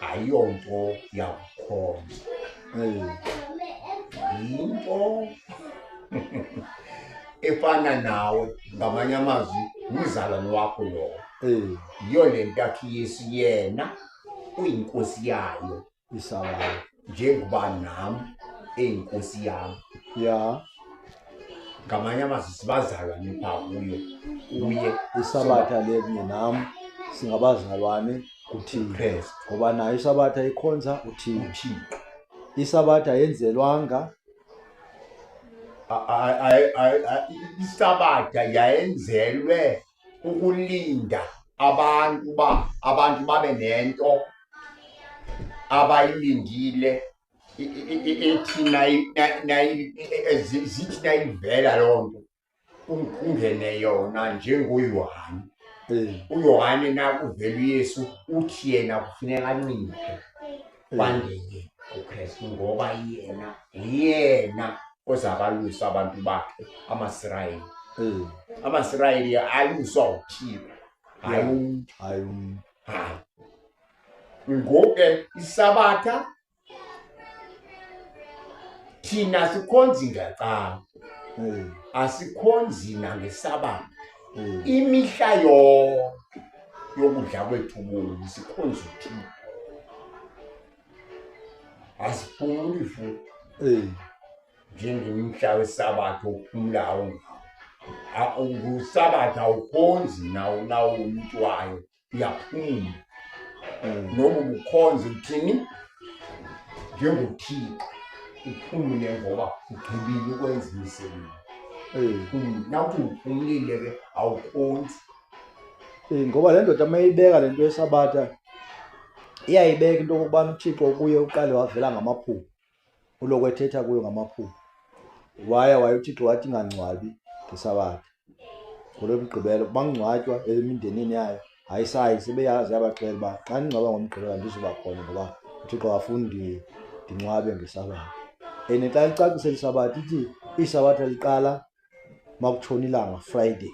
Ayiyonto yakukhonza. Yinto efana nawe, ngamanye amazwi umzalwane wakho lowo. Yiyo le nto athi Yesu yena uyinkosi yayo. Isabatha. Njengoba nam eyinkosi yam. Ngamanye amazwi sibazalwane phaa kuyo. Kuye. Isabatha le kunye nam singabazalwane kuThixo. Kristu. Ngoba nayo isabatha ikhonza uThixo. uThixo. Isabatha yenzelwanga. Isabatha yayenzelwe ukulinda abantu uba abantu babe nento abayilindile ethi zithi nayivela loo nto kungene yona njengoYohane. uYohane nakuvela uYesu uthi yena kufuneka anciphe kwangene uKristu ngoba yena nguyena ozabalusa abantu bakhe amaSirayeli. AmaSirayeli aluswa uThixo, hayi umntu. Hayi umntu. Hayi. Ngoku ke isabatha thina sikhonzi ngecawa. Asikhonzi nangesabatha. Imihla yonke yokudla kwethu ubomi sikhonza uThixo. Asiphumuli futhi. Njengemihla wesabatha ophumulayo ngawo. Ngusabatha awukhonzi nawo umntu wayo, uyaphumla. Noma ubukhonza uthini? NjengoThixo uphumle ngoba ugqibile ukwenza imisebenzi. Nawuthi uphumlile ke awukhonzi. Ngoba le ndoda mayibeka le nto yesabatha iyayibeka into yokokubana uThixo kuye uqale wavela ngamaphupho. Uloko ethetha kuyo ngamaphupho. Waya waye uThixo wathi ingangcwabi ngesabatha. NgolwemGqibelo bangcwatywa emindenini yayo. Hayi sayi sebeyazi yabaxela uba xa ningcwaba ngoMgqibelo andizuba khona ngoba uThixo akafuni ndingcwabe ngesabatha. And xa licacisela isabatha ithi isabatha liqala makutshona ilanga Friday.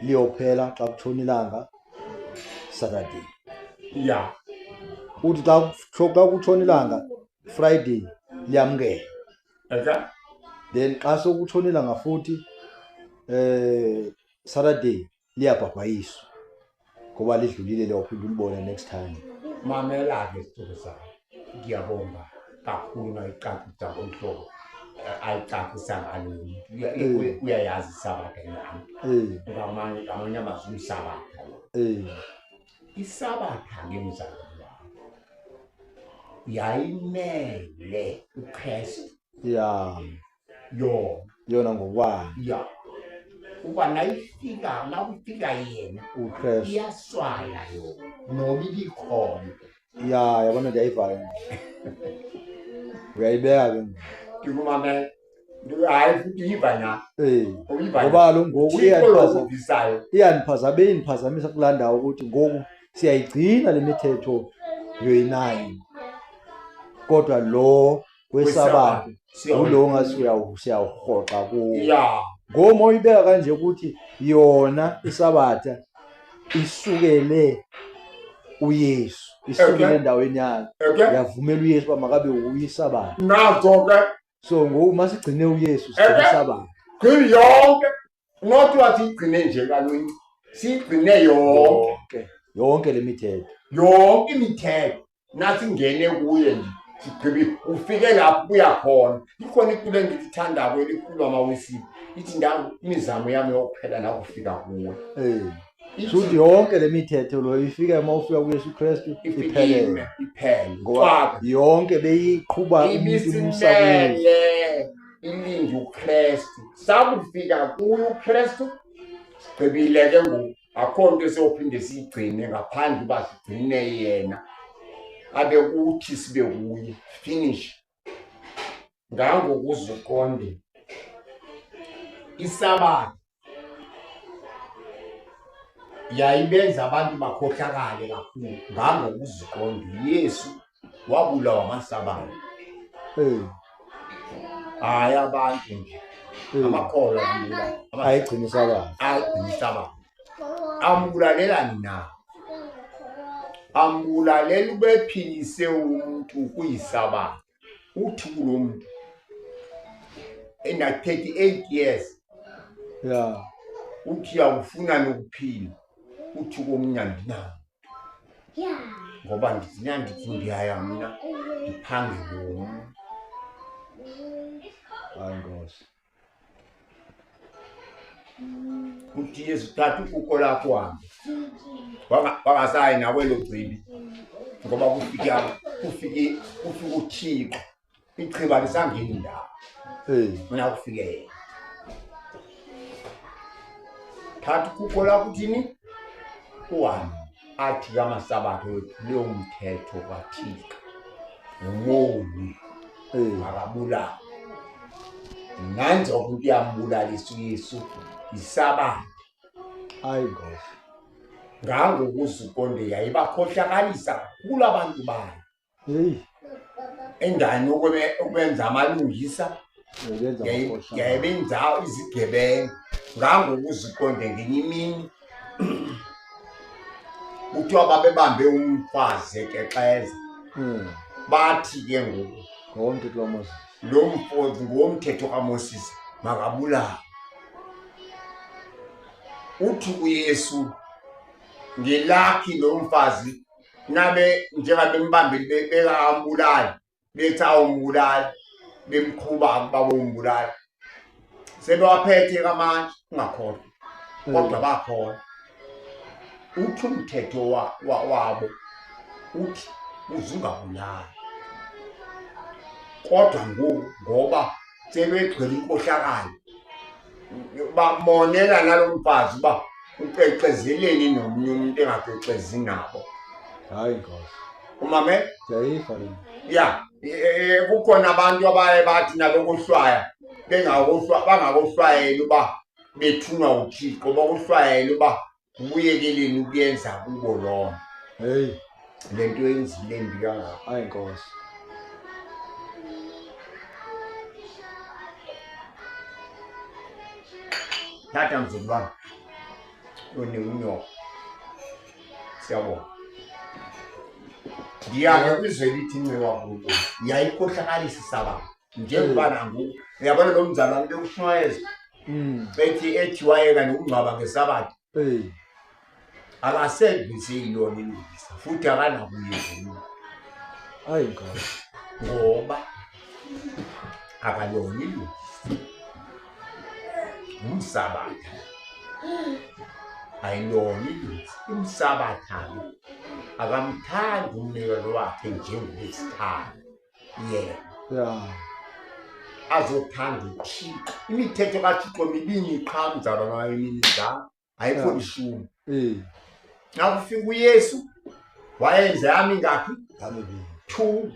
Liyophela xa kutshona ilanga Saturday. Uthi xa kutshona ilanga Friday liyamkela. Then xa sokutshona ilanga futhi Saturday liyabhabhayiswa ngoba lidlulile liyawuphinda ulibone next time. Mamela ke sithuko sakho. Ngiyabonga kakhulu ngayicacisa ngomhlobo ayicacisa ngalo uyayazi isabatha nami. Ngamanye amazwi umsabatha lo. Isabatha ke mzalwane wami yayimele uKristu. Ya. Yona ngokwayo. Ya. Uba nayifika nakufika yena uKristu iyaswaya yona noma ibikhona. Ya, yabona ndiyayiva ke. Uyayibeka ke. Ndikumamela. Hayi futhi iva na. Ngoba kaloku ngoku iyaniphazamisa kulaa ndawo ukuthi ngoku siyayigcina le mithetho yoyi-9. Kodwa lo wesabatha ngulo ngathi siyawurhoxa kuwo. Ngoba uyibeka kanje ukuthi yona isabatha isukele uYesu, isukele endaweni yakhe. Yavumela uYesu uba makabe uyisabatha. Nazo ke. So ngoku masigcine uYesu sigcine isabatha. Gcine yonke. Not wathi igcine nje kancinci. Siyigcine yonke. Yonke le mithetho. Yonke imithetho. Nasingene kuye nje. Sigqibi ufike lapho kuya khona. Ikhona iculo engilithandako elikhulu amawisini. Ithi imizamo yami yokuphela nakufika kuwe. Suthi yonke le mithetho lo ifika uma ufika kuYesu Kristu iphelele. Iphele. Ngoba yonke beyiqhuba umuntu umsakuye. Ilinde uKristu. Sakufika kuye uKristu sigqibile ke ngoku. Akho nto esiyophinde siyigcine ngaphandle uba sigcine yena. Abe kuthi sibe kuye. Finish. Ngangokuze uqonde isabatha yayibenza abantu bakhohlakale kakhulu. Ngangokuze uqonde Yesu wabulawa amasabatha. Hayi abantu nje amakholwa abulawa. Ayigcina isabatha. Ayigcina isabatha. Ambulalelani na? Ambulalela ubephilise umuntu kuyisabatha. Uthi kulo muntu ena 38 years. Yeah. Uthi uyakufuna nokuphila. Uthi komnye andinawo. Ngoba ndithi ndiyaya mna ndiphange ngomu. Hayi Nkosi. Uthi Yesu thatha ukuko lakho uhambe. Wangasayi nakwelo chibi. Ngoba kufika uThixo. Ichiba lisangeni indawo. Mina kufike yena. Thatha ukuko lakho uthini? Uhambe. Athi kamasabatha wephule umthetho kaThixo. Ngumoni. Akabulawa. Nanzo ukuthi uyambulalisa uYesu isabatha. Hayi Nkosi. Ngangokuze uqonde yayibakhohlakalisa kakhulu abantu bayo. Hey. Endaweni yokwenza amalungisa yayibenza izigebengu. Ngangokuze uqonde ngenye imini kuthiwa babebambe umfazi ekexeza. Bathi ke ngoku ngomthetho kaMoses. Lo mfazi ngomthetho kaMoses makabulawe. Uthi uYesu ngelakhi lo mfazi nabe njengabembambeli bekambulali bethi awumbulali bemqhuba babombulali sebewaphethe kamanje ungakholwa kodwa bakhona. Uthi umthetho wabo uthi uzungabulali kodwa ngoku ngoba sebegcwele inkohlakalo bamonela nalo mfazi uba uqeqezeleni nomunye umuntu engaqeqezi nabo. Hayi Nkosi. Umame? Ndiyayiva le. Ya, kukhona abantu abaye bathi nabokuhlwaya bangakohlwayeli uba bethunywa uThixo, bakuhlwayela uba kubuyekeleni ukuyenza kubo loo. Hey. Le nto yenzile mbi kangaka. Hayi Nkosi. Tata mzukubana. Unyoka. Siyabonga. Ndiyake kwizwe lithi incewa kuNkulunkulu. Yayikhohlakalisa isabatha. Njengoba nangoku uyabona lo mzalwane bekushumayeza. Bethi wayeka nokungcwaba ngesabatha. Akasebenzi yilona ilungisa futhi akanakuye ezulwini. Hayi Nkosi. Ngoba akalona ilungisa. Umsabatha. Ayilona ilungisa. Umsabatha akamthandi umnikelo wakhe njengobesithanda yena. Yeah. Azothanda uThixo. Imithetho kaThixo mibini qha mzalwana wayo imininzana. Ayikho ishumi. Xa kufika uYesu wayenze yami ngaphi? Ngamibini. 2.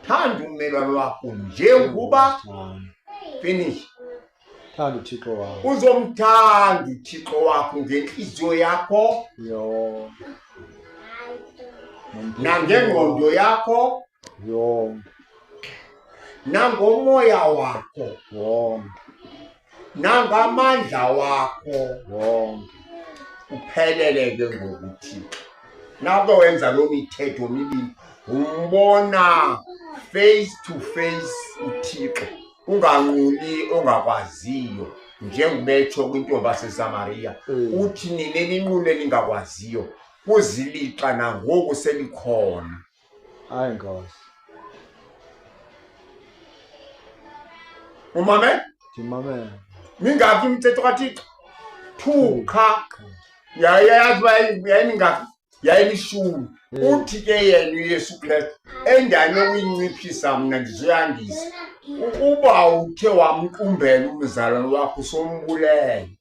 Thanda ummelwane wakho njengoba finish. Thanda uThixo wakho. Uzomthanda uThixo wakho ngenhliziyo yakho. Yonke. Nangengqondo yakho. Yonke. Nangomoya wakho. Wonke. Nangamandla wakho. Wonke. Uphelele ke ngokuThixo. Nawe wenza lo mithetho mibini, umbona face to face uThixo, unganquli ongakwaziyo, njengobetsho kwintombi yaseSamariya. Uthi nina ninqule ningakwaziyo, kuzilixa nangoku selikhona. Hayi Nkosi. Umamele? Ndimamele. Mingaphi imithetho kaThixo? 2 qha. Yayazi uba yayimingaphi? Yayilishumi. Uthi ke yena uYesu Kristu, endaweni yokuyinciphisa mna ndizoyandisa. Uba uthe wamqumbela umzalwane wakho usombulele.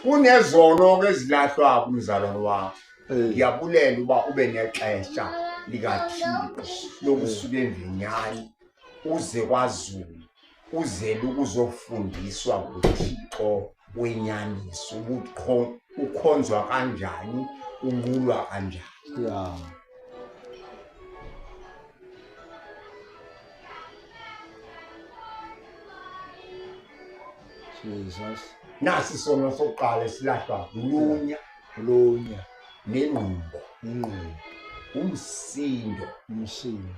Kunezono ke ezilahlwa kumzalwane wakho. Ndiyabulela uba ube nexesha likaThixo lokusuka emvinyane uze kwaZulu, uzele ukuzofundiswa nguThixo wenyaniso, ukhonzwa kanjani, unqulwa kanjani. Yeah. Jesus. Nasi isono sokuqala esilahlwa lunya. Lunya. Nengqumbo. Nengqumbo. Umsindo. Umsindo.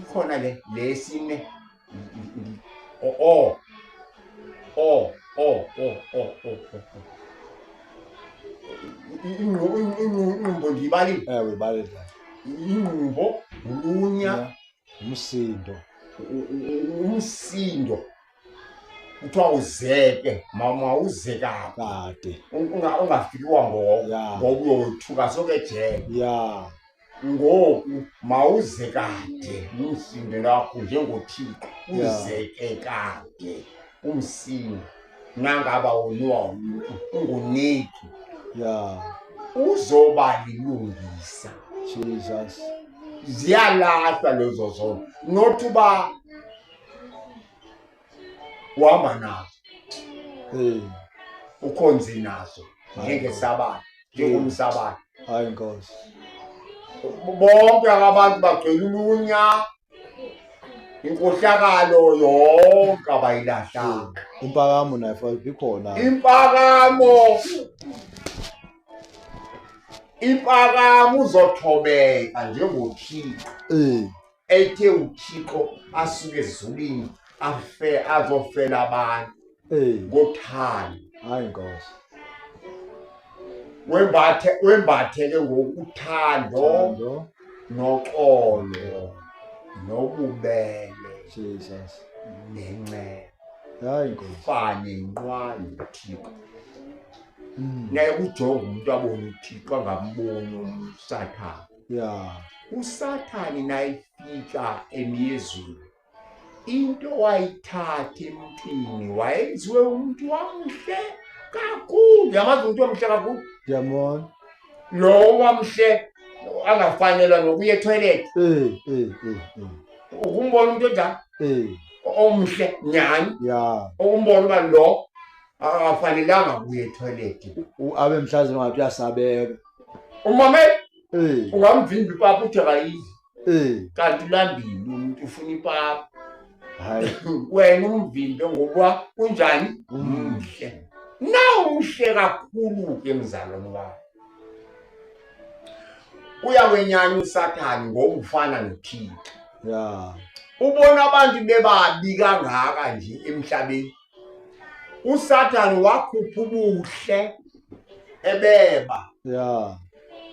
Ikhona le lesine. O o o o o o o. Ingqumbo ndiyibalile. Ewe, ibalile. Ingqumbo, ulunya, umsindo. Umsindo. Kuthiwa uzeke, mawuzeka kade. Ungafikiwa ngoko. Ngoba uyothuka soke ejele. Yeah. Ngoku mawuze kade umsindo lakho njengoThixo, uzeke kade umsindo. Nangaba woniwa umuntu ungoneki. Yeah. Uzoba lilungisa. Jesus. Ziyalahlwa lezo zono. Not uba uhamba nazo. Ukhonze nazo njengesabatha, njengomsabatha. Hayi Nkosi. Bonke abantu bagcwele ulunya, inkohlakalo yonke abayilahlanga. Impakamo nayo ikhona. Impakamo. Impakamo uzothobeka njengoThixo. Ethe uThixo asuke ezulwini afe azofela abantu. Ngothando. Hayi Nkosi. Wembathe ke ngokuthando noxolo nobubele. Jesus. Nenceba. Hayi Nkosi. Fane nqwa noThixo. Naye ujonga umuntu abone uThixo angamboni uSathane. Yeah. uSathane nayifika emyezweni, into wayithatha emntwini wayenziwe umuntu wamhle kakhulu. Uyamazi umuntu wamhle kakhulu? Ndiyambona. Lo wamhle angafanelwa nokuya etoilet. Ukumbona umuntu onjani? Omhle nyhani. Yeah. Ukumbona uba lo akafanelanga kuya etoilet. Abe mhlazi ngathi uyasabeka. Umamele? Ungamvimba ipapa uthi akayizi. Kanti ulambile umuntu ufuna ipapa. Hayi. Wena umvimbe ngoba unjani? Umhle. Nawumhle kakhulu ke mzalwane wakho. Uyawenyanya uSathane ngoba ufana noThixo. Yeah. Ubona abantu bebabi kangaka nje emhlabeni. uSathane wakhupha ubuhle Ebeba. Ya.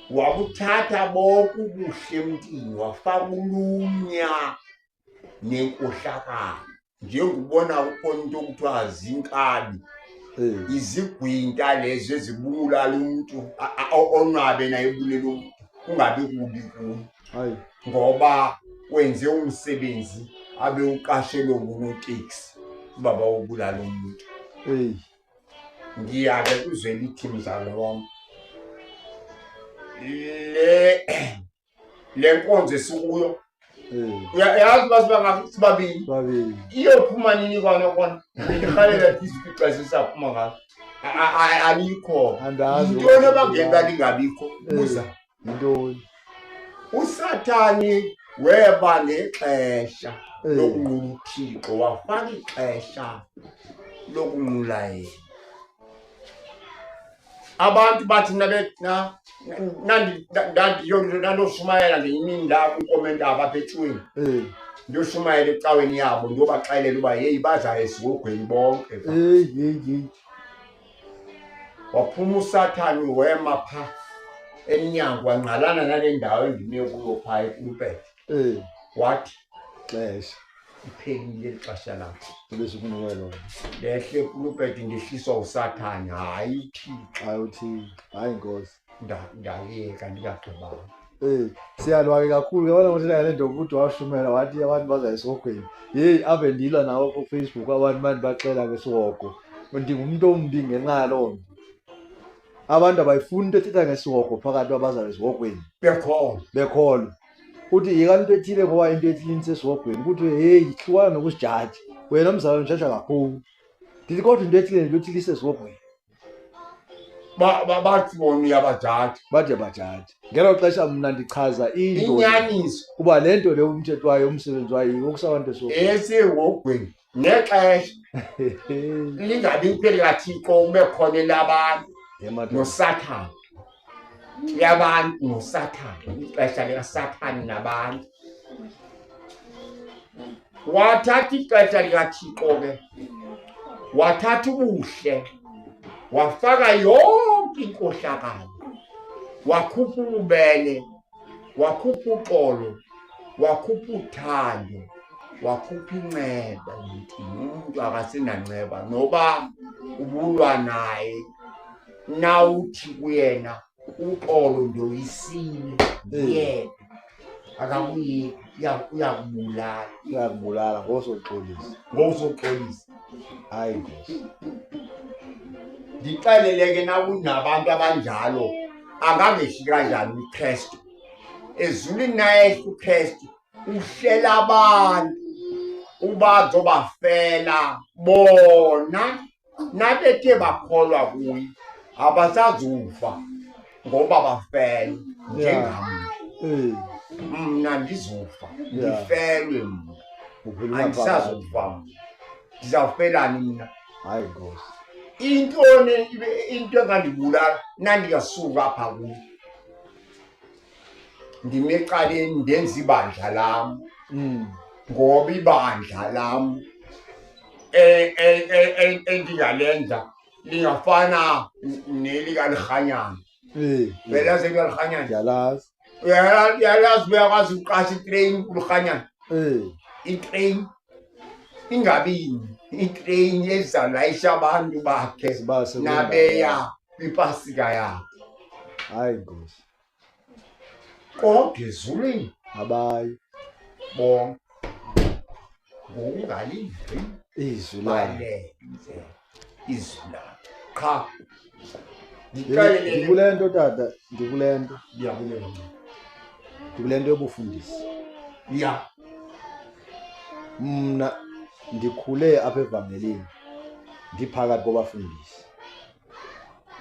Wabuthatha bonke ubuhle emntwini wafaka ulunya nenkohlakalo. Njengobona kukhona into okuthiwa zinkabi. Izigwinta lezi ezibulala umuntu onwabe naye ebulela umuntu kungabi kubi kuye. Hayi. Ngoba wenze umsebenzi abe uqashelwe ngunoteksi ubaba wobulala umuntu. Ngiyake kuzwe lithi mzalo wami. Le nkonzo esikuyo uyazi uba sibabili iyophuma nini kona kona ndirhalela diski xa sisaphuma ngalo alikho. Yintoni ebangela lingabikho? Buza. Yintoni? USathani weba nexesha lokunqula uThixo, wafaka ixesha lokunqula yena. Abantu bathi ndandiyoshumayela ngenye imini la kuNkomentaba apha eTshweni. Ndiyoshumayela ecaweni yabo, ndiyobaxelela uba yeyi baza esihogweni bonke. Heyi. Waphuma uSathane wema pha emnyango, wangqalana nale ndawo endime kuyo phaa epulpete. Wathi xesha iphelile eli xesha lakho. Ebesikunike lona. Lehle epulpete ndehliswa uSathane, hayi uThixo. Hayi uThixo, hayi Nkosi. Ndayeka ndingagqibanga. Siyalwa ke kakhulu ke wena ngothi le nto ukuthi washumela wathi abantu baza esihogweni. Yeyi ave ndilwa nawo kuFacebook abantu manje baxela ngesihogo. Ndingumntu ombi ngenxa yaloo nto. Abantu abayifuni into ethetha ngesihogo phakathi kwabaza esihogweni. Bekholwa. Bekholwa. Uthi yeka into ethile ngoba into ethile isesihogweni. Kuthi hey hlukana nokusijaja. Wena mzalwane ujaja kakhulu. Ndithi kodwa into ethile into ethile isesihogweni. Bathi bona uyabajaja. Bathi uyabajaja. Ngelo xesha mna ndichaza into. Inyaniso. Kuba le nto le umthetho wayo umsebenzi wayo wokusa abantu esihogweni. Esihogweni. Nexesha. Lingabi ipheli kaThixo ube khona elabantu noSathane. Yabantu noSathane. Ixesha likaSathane nabantu. Wathatha ixesha likaThixo ke. Wathatha ubuhle. Wafaka yonke inkohlakalo. Wakhupha ububele, wakhupha uxolo, wakhupha uthando, wakhupha inceba. Umuntu akasenanceba noba ubulwa naye. Nawuthi kuyena uxolo ndoyisile yena akakuyeki, uyakubulala. Uyakubulala ngosoxolisa. Ngosoxolisa. Hayi Nkosi. Ndixelele ke nakunabantu abanjalo angangehli kanjani uKristu. Ezulwini naye uKristu uhlela abantu ubazobafela bona nabethe bakholwa kuye abasazufa ngoba bafele njengam. Mna ndizofa ndifelwe mna. Andisazufa mna. Ndizawufelani mna? Hayi Nkosi. Into engandibulala nandingasuka apha kuyo. Ndime ecaleni ndenza ibandla lam. Ngoba ibandla lam endingalenza lingafana nelikaLirhanyana. Uyalazi elikaLirhanyana? Ndiyalazi. Uyalazi uyakwazi ukuqasha itrain kuLirhanyana? Itrain ingabi itrain ezalayisha abantu bakhe nabeya kwipasika yakhe. Hayi Nkosi. Kodwa ezulwini abayi bonke ngokungalivi izwi lakhe. Izwi lakhe. Qha. Ndikule nto tata, ndikule nto. Ndiyakule nto. Ndikule nto yobufundisi. Ya. Mna ndikhule apha evangelini ndiphakathi kwabafundisi.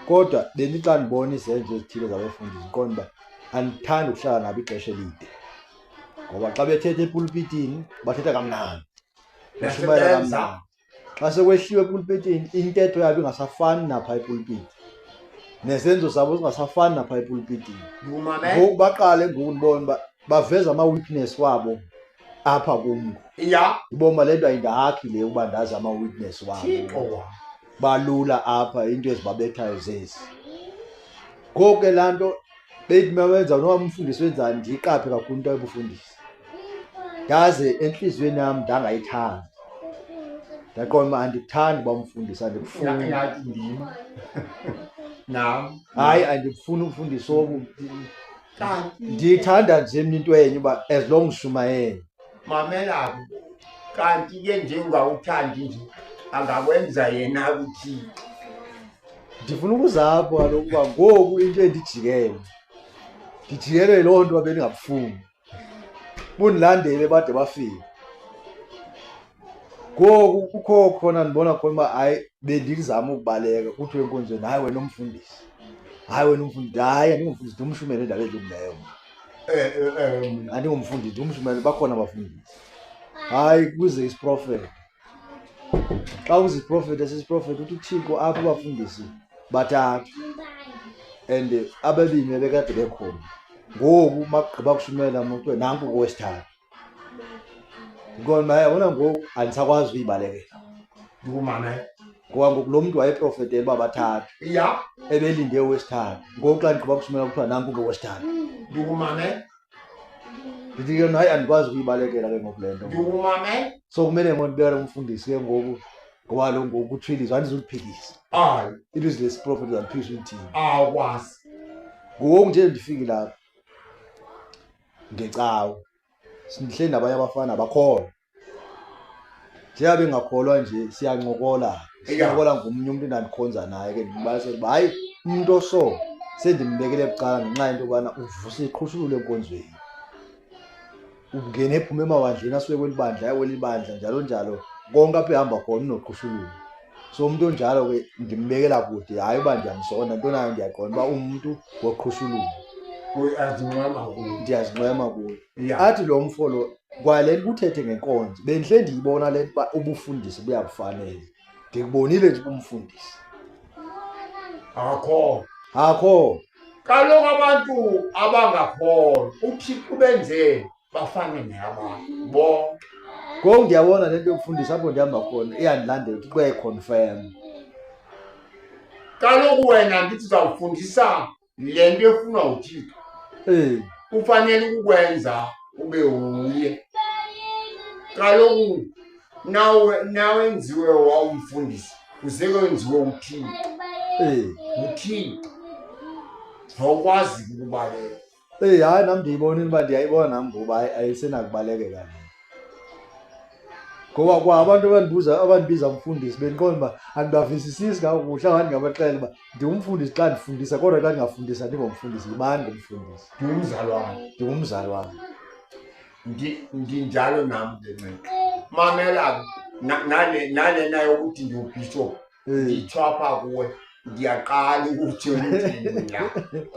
Kodwa bendixa ndibona izenzo ezithile zabafundisi ndiqonda uba andithandi ukuhlala nabo ixesha elide. Ngoba xa bethetha epulpitini bathetha kamnandi. Bashumayela kamnandi. Xa sekwehliwe epulpitini intetho yabo ingasafani napha epulpiti. Nezenzo zabo zingasafani napha epulpitini. Ngoku baqale ngoku ndibona uba baveza ama-weakness wabo apha kum. Ndibona uba le nto ayindakhi le uba ndazi ama-weakness wabo. Thixo wam. Balula apha into ezibabethayo zezi. Ngoku ke laa nto beyithi mawenza noba umfundisi wenzani, ndiyiqaphe kakhulu into yobufundisi. Ndaze entliziyweni yam ndangayithandi, ndaqonda uba andikuthandi uba umfundisi, andikufuni. Ingathi ndim nam. Hayi, andikufuni umfundisi obu. Kanti Ndiyithanda nje mna into enye, uba as long ushumayele. Mamela ke, kanti ke nje ungawuthandi nje angakwenza yena kuThixo. Ndifuna ukuza apho kaloku uba ngoku into endijikele, ndijikelwe yiloo nto bendingabufuni, bundilandele bade bafike. Ngoku kukho khona ndibona khona uba hayi, bendizama ukubaleka, kuthiwe enkonzweni hayi wena umfundisi, hayi wena umfundisi. Hayi, andingomfundisi, ndingumshumeli endaba edlungileyo mna. Mna. Andingomfundisi, ndingumshumeli, bakhona abafundisi. Hayi, kuze isiprofeto. Xa kuze isiprofeto, esisiprofeto uthi uThixo apha abafundisi bathathu and ababini bekade bekhona. Ngoku makugqiba kushumayela mna kuthiwe nanku kowesithathu. Ndiqonda uba yabona ngoku andisakwazi uyibalekela. Ndikumamele. Ngoba ngoku lo mntu wayeprofetele uba bathathu. Ebelinde owesithathu. Ngoku xa ndigqiba kushumayela kuthiwa nanku kowesithathu. Ndikumamele. Ndithi ke hayi, andikwazi ukuyibalekela ke ngoku le nto. Ndikumamele. So kumele ngoku ndibekele umfundisi ke ngoku, ngoba lo ngoku kuthiwa ilizwi andizuliphikisa. Hayi. Ilizwi lesiprofeto ndizaliphikisa ulithini. Awukwazi. Ngoku nje ndifikile apha ngecawe, sihleli nabanye abafana abakholwa. Njengoba bengakholwa nje siyancokola. Sincokola ngomnye umntu endandikhonza naye ke, ndimbalisela uba hayi umntu oso sendimbekele bucala ngenxa yento yobana uvusa iqhushululu enkonzweni. Ungene ephume emabandleni asuke kweli bandla aye kweli bandla njalo njalo, konke apho ehamba khona unoqhushululu. So umntu onjalo ke ndimbekela kude, hayi uba ndiyamzonda, nto nayo ndiyaqonda uba umntu woqhushululu. Uyazinxwema kuye. Ndiyazinxwema kuye. Athi lo mfo lo, kwale nto uthethe ngenkonzo, bendihle ndiyibona le nto uba ubufundisi buyakufanele. Ndikubonile nje ubumfundisi. Akho. Akho. Kaloku abantu abangakholwa, uThixo ubenze bafane nabantu bonke. Ngoku ndiyabona le nto yokufundisa apho ndihamba khona iyandilandela, uThixo uyayikhonfema. Kaloku wena ndithi uzawufundisa le nto efunwa uThixo. Ufanele ukukwenza ube uye. Kaloku nawenziwe wawumfundisi, kuze kwenziwe uThixo. UThixo. Awukwazi ukubaleka. Hayi, nam ndiyibonile uba ndiyayibona nam ngoba ayisenakubalekeka le. Ngoba kwa abantu abandibiza mfundisi bendiqonda uba andibavisisisi kakuhle, angathi ndingabaxelela uba ndingumfundisi xa ndifundisa, kodwa xa ndingafundisi andingomfundisi, yimani ngumfundisi. Ndingumzalwane. Ndingumzalwane. Ndinjalo nam ke nceda. Mamela nalena yokuthi ndiwubhishophu, nditsho apha kuwe, ndiyaqala ukutsho ukuthi mna,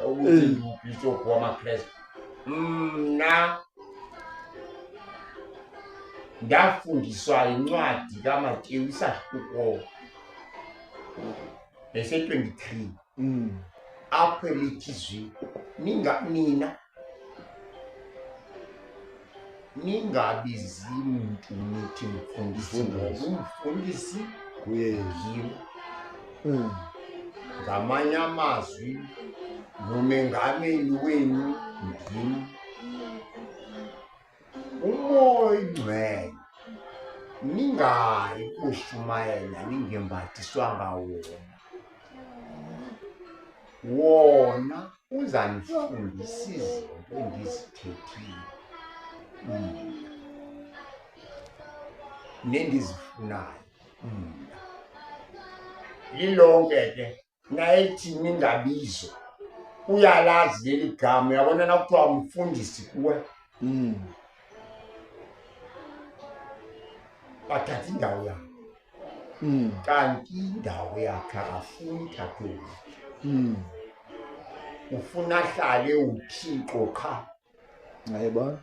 ukuthi ndiwubhishophu wamaKrestu. Mna ndafundiswa incwadi kaMateyu isahluko nese-23. Apho elithi izwi, nina ningabizi mntu nithi mfundisi, Mfundisi. ngoba umfundisi Kuye. ndim. Ngamanye amazwi, nomengameli wenu ndim. Umoya oyingcwele ningayi kushumayela ningembathiswanga wona. Wona uzanifundisa izinto endizithethile mna nendizifunayo mna. Lilonke ke nayethi ningabizwa, uyalazi leli gama, uyabona na kuthiwa mfundisi kuwe. Bathatha indawo yakhe. Kanti indawo yakhe akafuni ithathwe nguye. Ufuna ahlale uThixo qha. Ngayibona?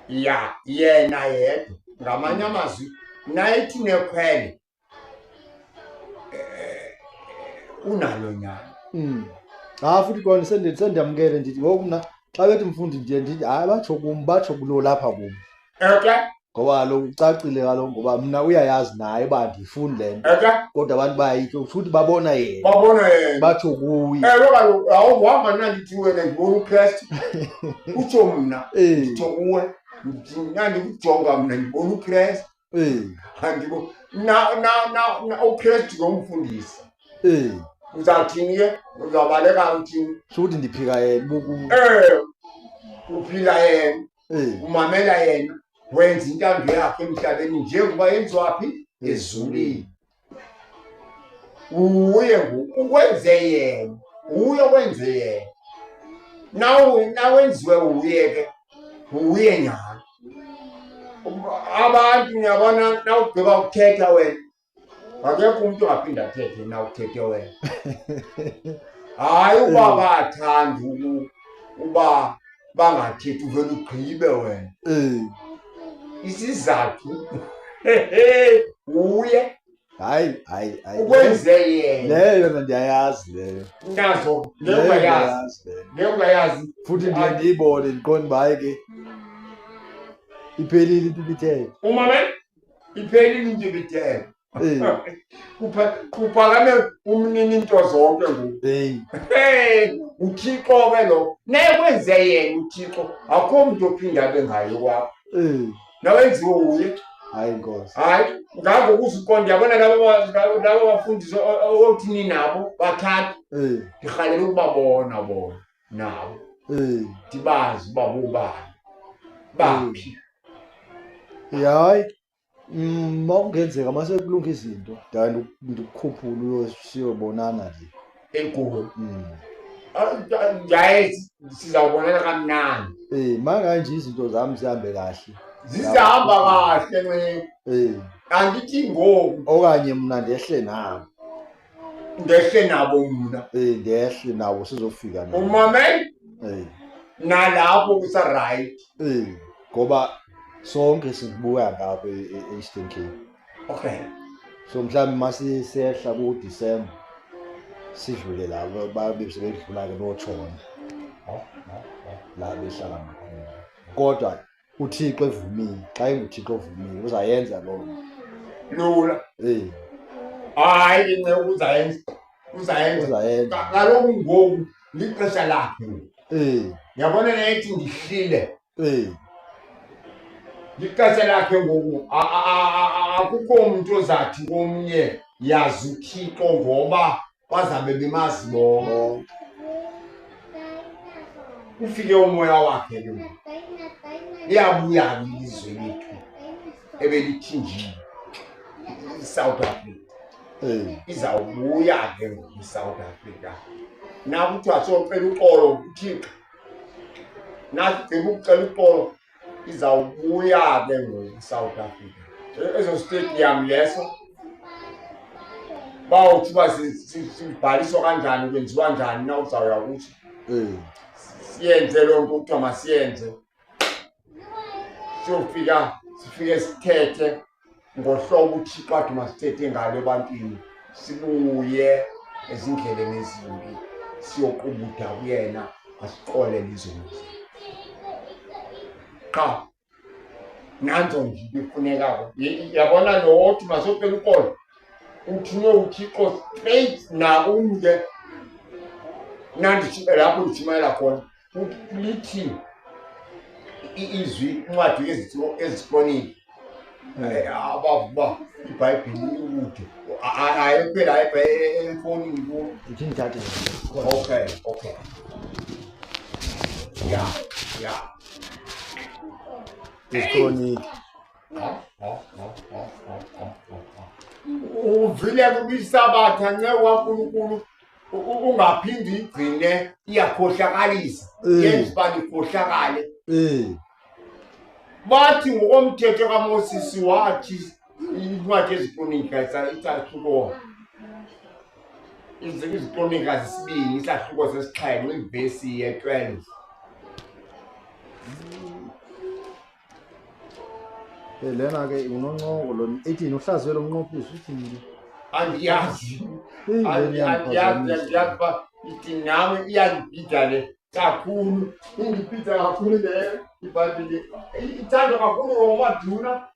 Ya, yena yedwa. Ngamanye amazwi, nayethi nekhwele, unalo nyana. Hayi, futhi kona sendiyamkele ndithi ngoku mna xa bethi mfundi ndiye ndithi hayi batsho kum, batsho kulo lapha kum. Okay. Ngoba kaloku ucacile kaloku, ngoba mna uyayazi naye uba andiyifuni le nto. Kodwa abantu bayayitya, futhi babona yena. Babona yena. Batsho kuye. Ewe kaloku, awuhamba mna ndithi wena ndibona uKrestu. Utsho mna, nditsho kuwe. Ndithi mna ndikujonga mna ndibona uKrestu. Andibo na na na na uKrestu ngomfundisi. Uzawuthini ke? Uzawubaleka uthini? Shuthi ndiphika yena buku. Uphila yena. Umamela yena, wenza intando yakhe emhlabeni njengoba yenziwa phi? Ezulwini. Uye ukwenze yena, uye okwenze yena. Nawenziwe uye ke, uye nyhani. Abantu niyabona nawugqiba ukuthetha wena, akekho umntu ongaphinde athethe nawuthethe wena. Hayi uba bathanda uba bangathethi, uvele ugqibe wena. Isizathu uye. Hayi, hayi, hayi. Ukwenze yena. Leyo yona ndiyayazi leyo. Nazo, leyo ungayazi. Leyo ungayazi. Futhi ndiye ndiyibone ndiqonde uba hayi ke iphelile into ibithethe. Umame, iphelile into ibithethe. Kuphakame umnini into zonke ngoku. Hey, uThixo ke lo. Naye kwenze yena uThixo, akukho mntu ophinda abe ngaye kwakho. Nawenziwe uye. Hayi Nkosi. Hayi, ngakho uzuqonda yabona laba bafundisi othi ninabo bathathu. Ndirhalela ukubabona bona nabo. Ndibazi uba bobani. Baphi. Hayi. Makungenzeka mase kulunga izinto, ndake ndikukhuphule siyobonana nje. Enkulu. Njaye sizawubonana kamnandi. Manje izinto zami zihambe kahle. Zizahamba kahle nce. Andithi ngoku. Okanye mna ndehle nabo. Ndehle nabo mna. Ndehle nabo sizofika nabo. Umame? Nalapho kusa right. Ngoba sonke sibuya ngapha e-Eastern Cape. Okay. So mhlawumbe masisehla ku December sidlule la babe sebedlula ke botshona. La behlala ngakhona. Kodwa uThixo evumile, xa enguThixo ovumile uzayenza loo nto. Lula. Hayi nce uzayenza. Uzayenza. Uzayenza. Kaloku ngoku lixesha lakhe. Yabona lethi ndihlile. Lixesha lakhe ngoku akukho mntu ozathi komnye yazi uThixo ngoba bazabe bemazi bonke. Ufike umoya wakhe ke ngoku. Liyabuya ke ilizwe lethu ebelithinjiwe, iSouth Africa. Izawubuya ke ngoku iSouth Africa. Nakuthiwa siyocela uxolo kuThixo, nasigqiba ukucela uxolo izawubuya ke ngoku iSouth Africa. Ezo stadium leso bawuthi uba sibhaliswa kanjani, kwenziwa njani na uzawuya kuso. Siyenze loo nto kuthiwa masiyenze. Siyofika sifike sithethe ngohlobo uThixo athi masithethe ngalo ebantwini, sibuye ezindleleni ezimbi siyoqubuda kuyena asixolele izono zethu. Qha nanzo nje into efunekako. Yabona lo othi masiyocela uxolo, uthunywe uThixo straight nakumke. Nandi lapho ndishumayela khona lithi izwi incwadi ezikroniki abavuba iBhayibhile ikude ayi kuphela efowunini kuwo. Ithi ndithathe. Okay, okay. Ya, ya. Izikroniki. Uvile kubisabatha nce waNkulunkulu ungaphindi igcine iyakhohlakalisa. Yenza uba nikhohlakale. Bathi ngokomthetho kaMoses wathi incwadi ezikronika isahluko izikronika zesibini isahluko sesixhenxe ivesi ye-12. Lena ke unoncoko lo ethini uhlaziyo lomnqophiso uthini ke? Andiyazi. Andiyazi uba ithi nawe iyandibhida le kakhulu. Indibhida kakhulu leyo. IBhayibhile ithandwa kakhulu ngomaduna.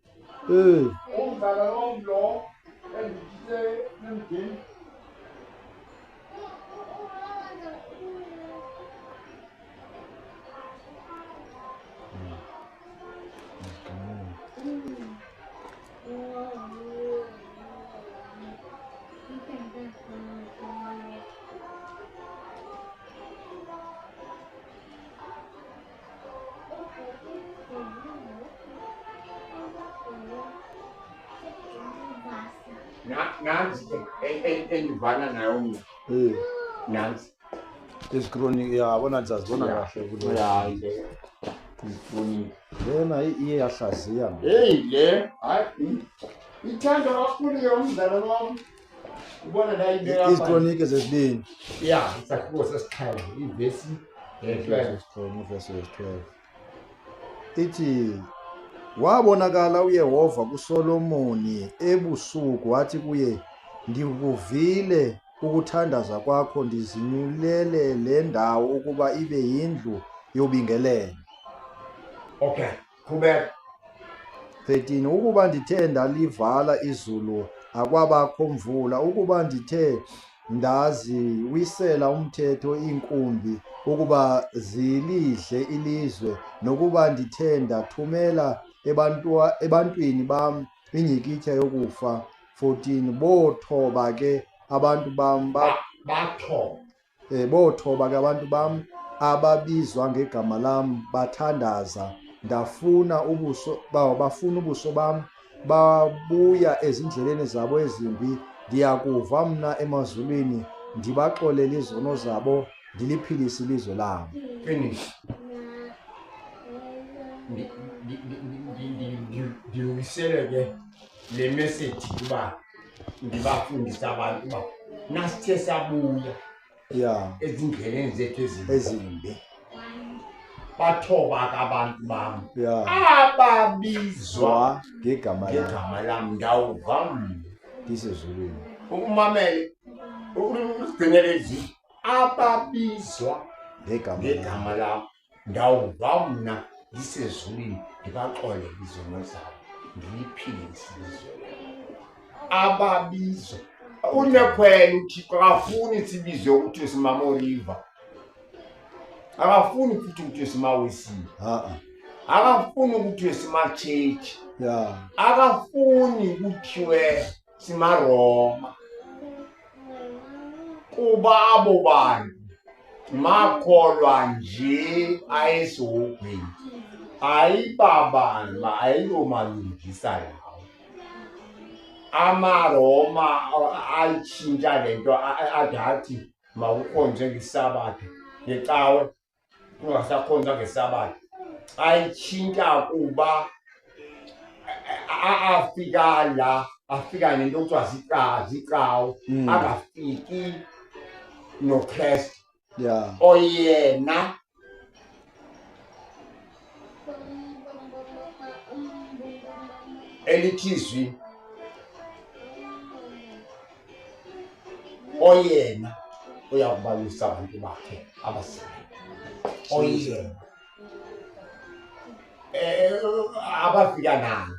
Umzala wam lo endithe emdeni. Nansi endivana nayo mna. Nansi. Isikroniki yabona ndizazibona kahle kulo. Ya le. Isikroniki. Lena iye yahlaziya. Hey le, hayi ithandwa kakhulu ke umzalwane wam. Ubona la ibeka. Izikroniki zesibini. Ya, isahluko sesixhenxe, ivesi ye-12. Ivesi ye-12. Ithi wabonakala uYehova kuSolomoni ebusuku wathi kuye, ndikuvile ukuthandaza kwakho, ndizinyulele le ndawo ukuba ibe yindlu yobingelelo. Okay, qhubeka. 13 Ukuba ndithe ndalivala izulu akwabakho mvula, ukuba ndithe ndaziwisela umthetho iinkumbi ukuba zilidle ilizwe, nokuba ndithe ndathumela ebantwini bam inyikitya yokufa. 14 Bothoba ke abantu bam bothoba ke abantu bam ababizwa ngegama lam, bathandaza, ndafuna ubuso bafuna ubuso bam, babuya ezindleleni zabo ezimbi. Ndiyakuva mna emazulwini, ndibaxolele izono zabo, ndiliphilise ilizwe labo. Finish. Ndilungisele ke le message kuba ndibafundise abantu uba nasithe sabuya ezindleleni zethu ezimbi bathoba ke abantu bam ababizwa ngegama lam, ndawuva mna ndisezulwini. Umamele usigcinele izwi, ababizwa ngegama lam, ndawuva mna ndisezulwini, ndibaxolele izono zabo, ndiliphilise ilizwe lam. Ababizwa unekhwele uThixo akafuni sibizwe ukuthi simaMoriva, akafuni futhi ukuthi simaWesile, akafuni ukuthi simatshetshi, akafuni kuthiwe simaRoma, kuba abo bantu makholwa nje ayesihogweni, ayibabani ayilomalungisa lawo. AmaRoma ayitshintsha le nto, ade athi mawukhonzwe ngeSabatha, ngecawe kungasakhonzwa ngeSabatha. Ayitshintsha kuba afika la, afika nento kuthiwa zicawe, angafiki noKristu oyena elithi izwi, oyena uyakubalisa abantu bakhe abaseleyo, oyena abafika naye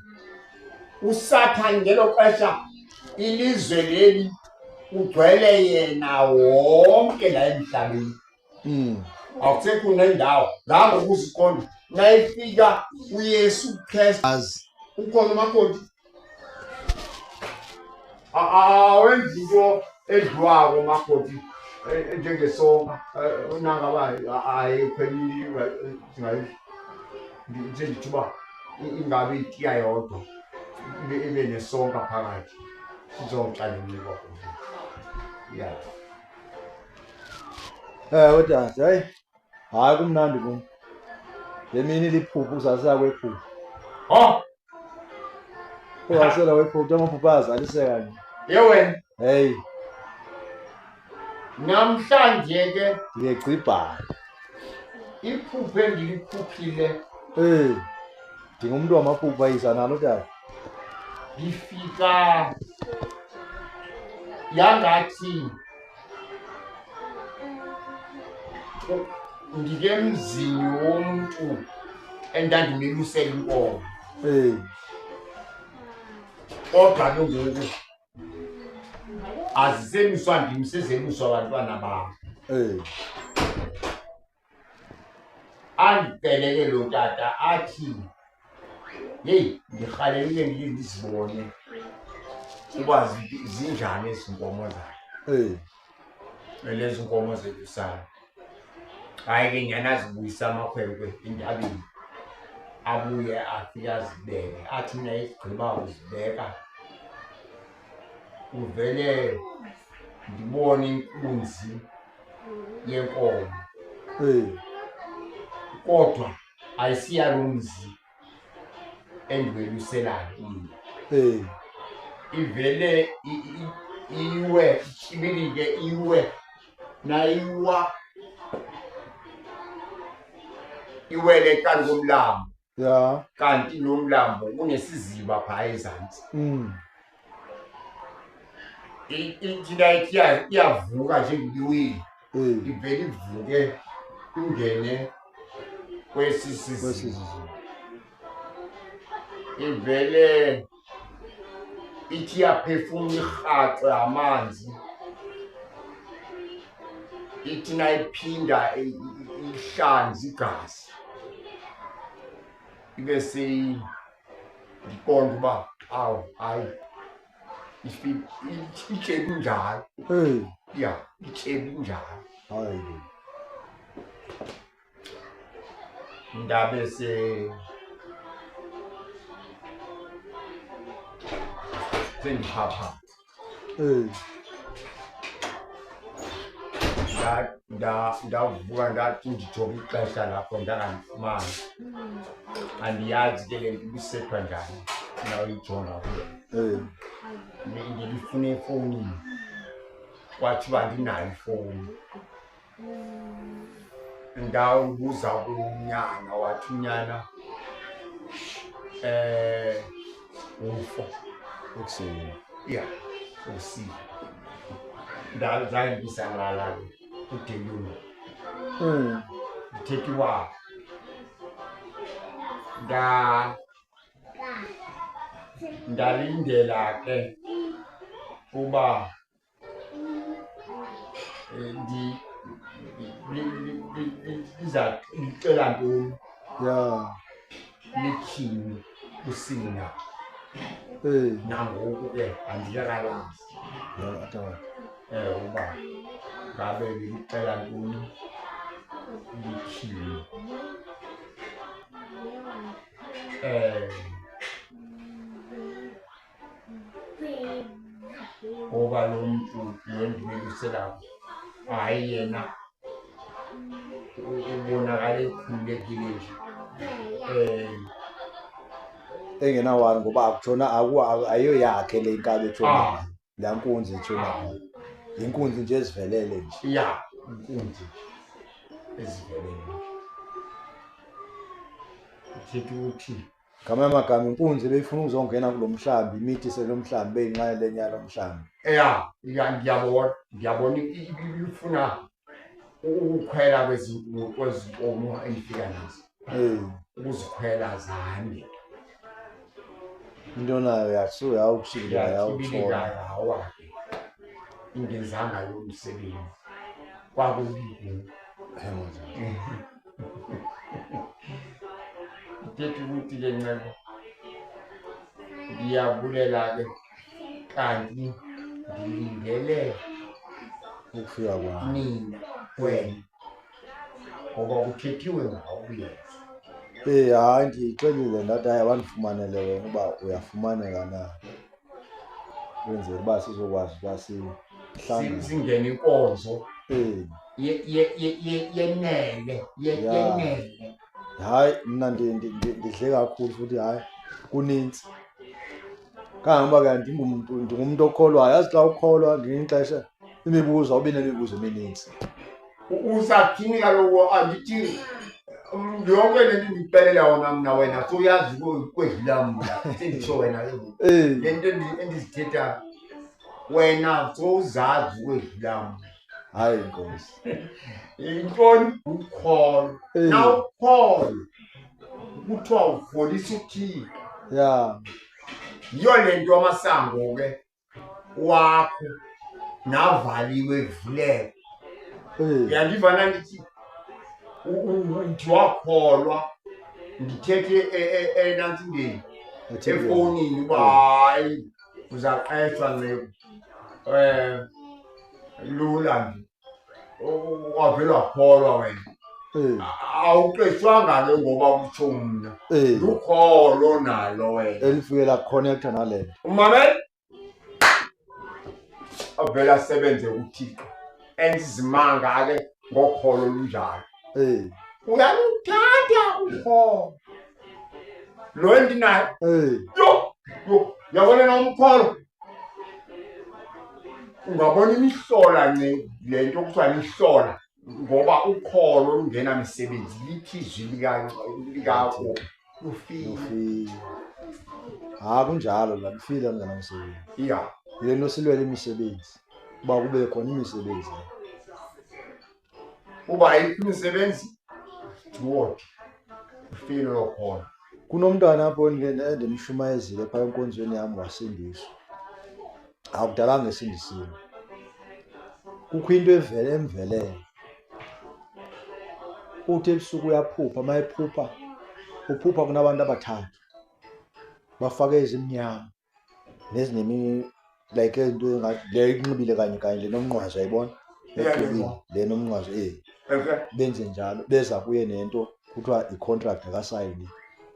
uSathane ngelo xesha ilizwe leli ugcwele yena wonke la emhlabeni. Akusekho nendawo ngangokuziqonda nayifika uYesu Kristu ukhona umakoti awenza into edliwako umakoti njengesonka nangaba ayikho njengithi uba ingabe itiya yodwa ibe nesonka phakathi sizoxa nemnikwa. Yeah. Kodwa hayi hayi kumnandi kum. Le mini liphupho uzaliseka kwephupho. Oh. Uzaliseka kwephupho, amaphupho ayazaliseka nje. Ye wena. Hey. Namhlanje ke ndiyegcibhala. Iphupho endiliphuphile. Hey. Ndingumntu wamaphupho ayisa nalo tata. Ndifika yangathi ndikemzini womntu Endandimelusela inkomo. Kodwa ke ngoku aziseluswa ndim, sezeluswa abantwana bam. Andicele ke lo tata athi, heyi, ndirhalelile ndike ndizibone uba zinjani ezi nkomo zakhe. Lezi nkomo zelusayo. Hayi ke nyhani, azibuyisa amakhwenkwe entabeni, abuye afike azibeke. Athi mna igqiba uzibeka, uvele ndibone inkunzi yenkomo. Kodwa ayisiyalo mzi endiweluselayo mna. Ivele iwe, ityibilike iwe, nayiwa iwele ecaleni komlambo. Kanti lo mlambo unesiziba phaa ezantsi. Ithi nayithi iyavuka njengoba iwile. Ivele ivuke ingene kwesi siziba. Kwesi siziba. Ivele ithi iyaphefumla irhaxe amanzi. Ithi nayiphinda ihlanze igazi. Ibe seyindiqonda uba awu hayi, ityebi njalo. Ya, ityebi njalo. Hayi. Ndabe se sendiphapha. Ndavuka ndathi ndijonge ixesha lapho ndangandifumani. Andiyazi ke le nto ibisethwa njani, ndawuyijonga kuyo. Ndilifune efowunini, kwathiwa andinayo ifowuni. Ndawubuza kunyana, wathi unyana ufo. Ekuseni. Ya, usiku. Zange ndisalala ke kude. Ndithetha uba ndalindela ke uba liza lixela ntoni. Lithini kusini na. Nangoku ke andikakalazi. Ya, tata. Uba ngabe lixela ntoni, lithini. Ngoba lo mntu lo ndimeluselayo, hayi yena ubonakala ekhululekile nje. Engenawari ngoba akutshona, ayoyakhe le nkabi etshona. Laa nkunzi etshona phaa. Yinkunzi nje ezivelele nje. Ya, inkunzi ezivelele nje. Ithetha ukuthi ngamanye amagama inkunzi ebeyifuna ukuzongena kulo mhlambi, imithise lo mhlambi, beyinxalenye yalo mhlambi. Ya, ya, ndiyabona ifuna ukukhwela kwezi nkomo endifika nazo. Ukuzikhwela zande. Into nayo yasuka yawukusuka Yatyibilika yawutshona. Yawa ke. Ingenzanga lo msebenzi. Kwakubi kum. Ithetha ukuthi ke ncebo, ndiyabulela ke kanti ndilindele ukufika kwayo. Nina wena, ngoba kuthethiwe ngawo kuyena. Hayi, ndiyixelile ndathi hayi abandifumanele wena uba uyafumaneka na, kwenzela uba sizokwazi uba sihlangane. Singene inkonzo yenele, yenele. Hayi, mna ndidle kakhulu futhi hayi kunintsi. Kangangoba ke ndingumntu okholwayo. Yazi xa ukholwa ngelinye ixesha imibuzo, awubi nemibuzo eminintsi. Usathini kaloku, andithi yonke le nto ndikuxelela yona mna wena sowuyazi kwedlula mna, senditsho wena ke ngoku. Le nto endizithetha wena sowuzazi ukwedlula mna. Hayi Nkosi. Yintoni ukholo? Na ukholo kuthiwa ukholisa uThixo. Ya. Yiyo le nto amasango ke wakho navaliwe evuleka. Uyandiva na ndithi uthi wakholwa ndithethe enantsingeni efowunini uba hayi uzaqeshwa nceku um lula nje wavele wakholwa wena. Awuqeshwanga ke ngoba kutsho mna, lukholo nalo wena elifike lakhonekta nale nto. Umamele avele asebenze uThixo enza izimanga ke ngokholo olunjalo. Uyaluthatha ukholo lo endinayo. Yho yho, uyabona na umkholo ungabona imihlola nce le nto kuthiwa imihlola ngoba ukholo olungenamisebenzi lithi izwi likako lufile. Lufile. Ha kunjalo la lufile lungenamisebenzi. Ya. Yile nto silwele imisebenzi uba kube khona imisebenzi. Uba ayikho imisebenzi steward ufile lokholo. Kunomntwana apho endimshumayezile phaa enkonzweni yam wasindiswa. Akudalanga esindisiwe. Kukho into evele emvelele. Uthi ebusuku uyaphupha, uma ephupha uphupha kunabantu abathathu bafake ezimnyama nezinemi like into engathi le inxibile kanye kanye le nomnqwazi ayibona exubile le nomnqwazi benze njalo beza kuye nento kuthiwa i-contract akasayini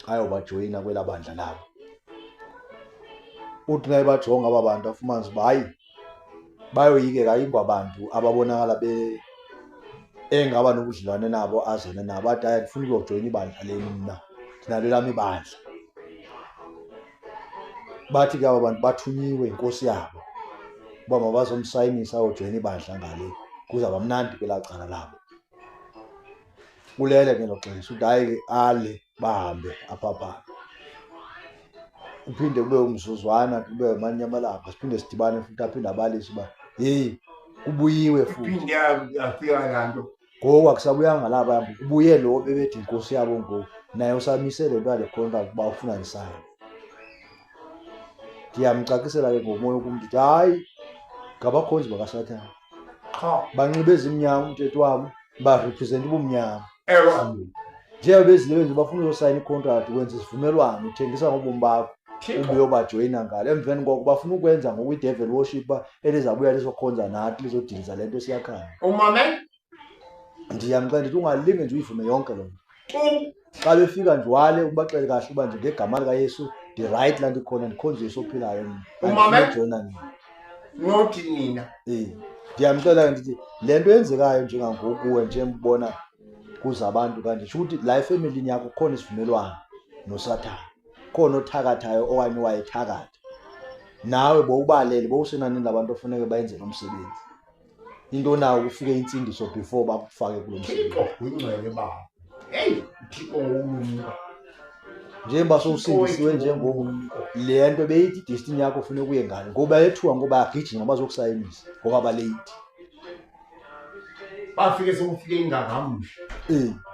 ayobajoyina kwelaa bandla labo. Uthi naye bajonga aba bantu afumanise uba hayi bayoyikeka ayingobantu ababonakala be engaba nobudlelwane nabo azane nabo athi hayi ndifuna ukuyojoyina ibandla lenu mna ndinalo elam ibandla. Bathi ke aba bantu bathunyiwe yinkosi yabo uba mabazomsayinisa ayojoyina ibandla ngale kuzawuba mnandi kwelaa cala labo. Ulele ke lo xesha uthi hayi ke ale bahambe apha phaa. Kuphinde kube umzuzwana kube amanye amalanga siphinde sidibane futhi aphinde abalise uba heyi kubuyiwe futhi. Iphinde yafika laa nto. Ngoku akusabuyanga laba kubuye lo bebethi inkosi yabo ngoku naye usamise le nto yale contract uba ufuna ndisayine. Ndiyamcacisela ke ngomoya kum ndithi hayi ngabakhonzi bakaSathana. Qha. Banxibe ezimnyama umthetho wabo barepresenta ubumnyama. Ewe. Njengoba bezile benje bafuna uzosayina icontract wenza isivumelwano uthengisa ngobomi bakho Thixo. ubuyobajoyina ngalo. Emveni koko bafuna ukwenza ngoku i-devil worship uba elizabuya lizokhonza nathi lizodiliza le nto esiyakhayo. Umame? Ndiyamxelela ndithi ungalinge nje uyivume yonke loo nto. Tu. Xa befika nje wale ubaxele kahle uba nje ngegama likaYesu ndirayithi laa nto ikhona ndikhonza uYesu ophilayo mna. Umame? Andifuni ujoyina nina. Nothi nina. Ndiyamxelela ndithi le nto yenzekayo njengangoku kuwe njengobona kuza abantu kanje sho ukuthi la efemelini yakho kukhona isivumelwano noSathane. Khona othakathayo okanye owayethakatha. Nawe bowubalele bowusenanini labantu ofuneke bayenze lo msebenzi. Into nawo kufike intsindiso before bakufake kulo msebenzi. Thixo uyingcwele baba. Hey, Thixo ngowulumko. Njengoba sowusindisiwe njengoku le nto beyithi idestiny yakho ufuneka uye ngale ngoba yethuka ngoba yagijima bazokusayinisa ngoba balate. Bafike sekufike ingangamsha.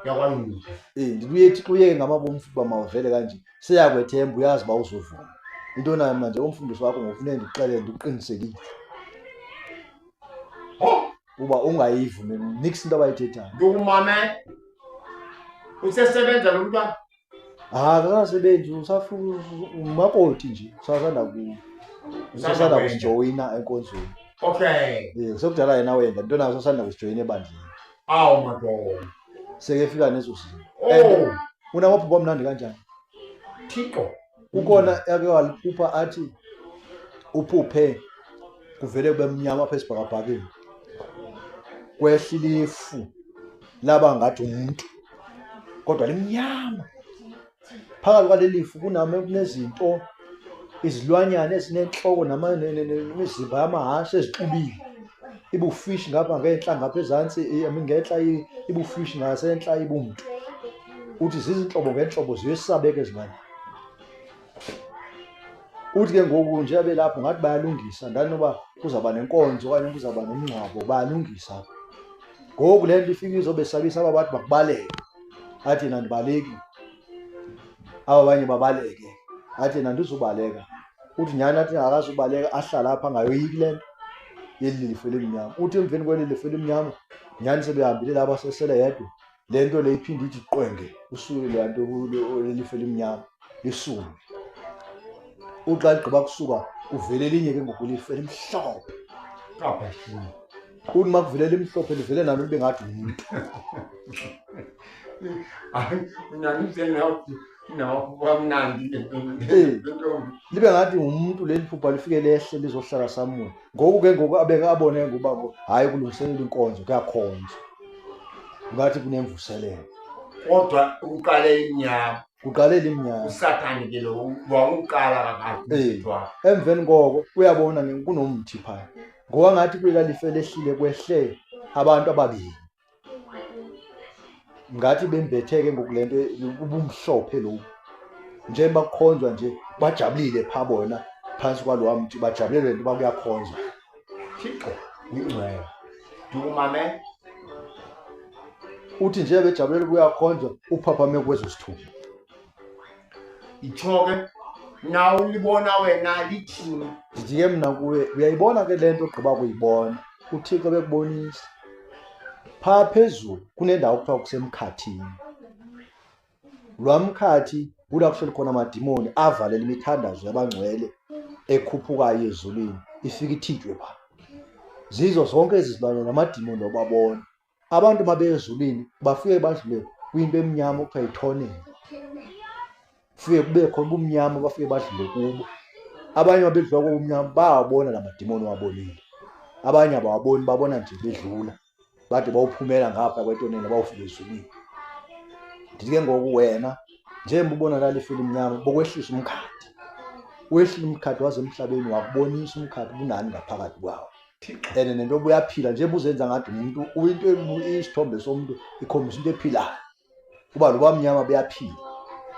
Yakwanyuka. Ndithi uye Thixo uyeke ngamabomu futhi uba mawuvele kanje. Seyakwethemba uyazi uba uzovuma. Into nayo mna nje umfundisi wakho ngokufuneka ndikuxelele ndikuqinisekile. Ho! Uba ungayivumi nix into abayithethayo. Ndikumamele. Usesebenza lo mntwana? Ha, akakasebenzi, umakoti nje, usasanda kusijoyina enkonzweni. Okay. Sekudala yena wenda, into nayo usasanda kusijoyina ebandleni. Awu madoda. Sekefika nezo zinto. Oh. And unamaphupha amnandi kanjani? Thixo. Ukhona yake waliphupha athi uphuphe kuvele kube mnyama apha esibhakabhakeni. Kwehla ilifu laba ngathi umuntu kodwa limnyama. Phakathi kwaleli lifu kunezinto izilwanyana ezinenhloko nemizimba yamahashe ezixubile. Ibufishi ngapha ngenhla ngapha ezantsi, I mean ngenhla ibufishi ngasentla ibumntu. Uthi zizinhlobo ngenhlobo ziyesabeka ezilwanyana. Uthi ke ngoku nje abelapho ngathi bayalungisa, ndanoba kuzawuba nenkonzo okanye kuzawuba nomngcwabo, bayalungisa. Ngoku le nto ifike izobesabisa aba bathi makubaleke, athi yena andibaleki. Aba abanye babaleke, athi yena andizubaleka. Uthi nyhani athi akazubaleka, ahlale apha angayoyiki le nto yeli lifu elimnyama. Uthi emveni kweli lifu elimnyama nyhani sebehambile laba sesele yedwa, le nto le iphinde ithi qwenge, usuke leya nto lelifu elimnyama lisuke. Uxa ligqiba kusuka kuvele elinye ke ngoku ilifu elimhlophe. Uthi uma kuvele elimhlophe livele nalo libe ngathi ngumntu. Libe ngathi ngumntu leli phupha lifike lehle lizohlala somewhere. Ngoku ke ngoku abeke abone ngoba hayi kulungiselela inkonzo kuyakhonzwa. Ngathi kunemvuselelo. Kodwa uqale inyama. Kuqalela imnyama. USathane ke lo wawuqala kakade. Emveni koko uyabona kunomthi phaya. Ngoba ngathi kulela life lehlile kwehle abantu ababini. Ngathi bembethe ke ngoku lento ubumhlophe lo. Njengoba kukhonzwa nje bajabulile pha bona phansi kwalowa mthi, bajabulele lento uba kuyakhonzwa. Thixo uyingcwele. Ndikumamele. Uthi nje bejabulele kuyakhonzwa uphaphame kwezo sithupha. Itsho ke na ulibona wena lithini? Ndithi ke mna kuwe uyayibona ke le nto ogqiba kuyibona, uThixo bekubonisa. Phaa phezulu kunendawo kuthiwa kusemkhathini. Lwa mkhathi kula kuhleli khona amadimoni avalela imithandazo yabangcwele ekhuphukayo ezulwini, ifike ithintwe phaa. Zizo zonke ezi zilwanyana namadimoni obabona. Abantu mabe ezulwini bafike badlule kwinto emnyama okuthiwa yithonela. Kufike kube khona ubumnyama bafike badlule kubo. Abanye mabedlula kobumnyama bayawabona la madimoni owabonile. Abanye abawaboni, babona nje bedlula. Bade bawuphumela ngapha kwetonela bawufika ezulwini. Ndithi ke ngoku wena njengoba ubona lalifu elimnyama bokwehlisa umkhathi. Wehlile umkhathi waze emhlabeni wakubonisa umkhathi kunani ngaphakathi kwawo. And nento obuyaphila njengoba uzenza ngathi umuntu into isithombe somuntu ikhombisa into ephilayo. Kuba lo bamnyama buyaphila.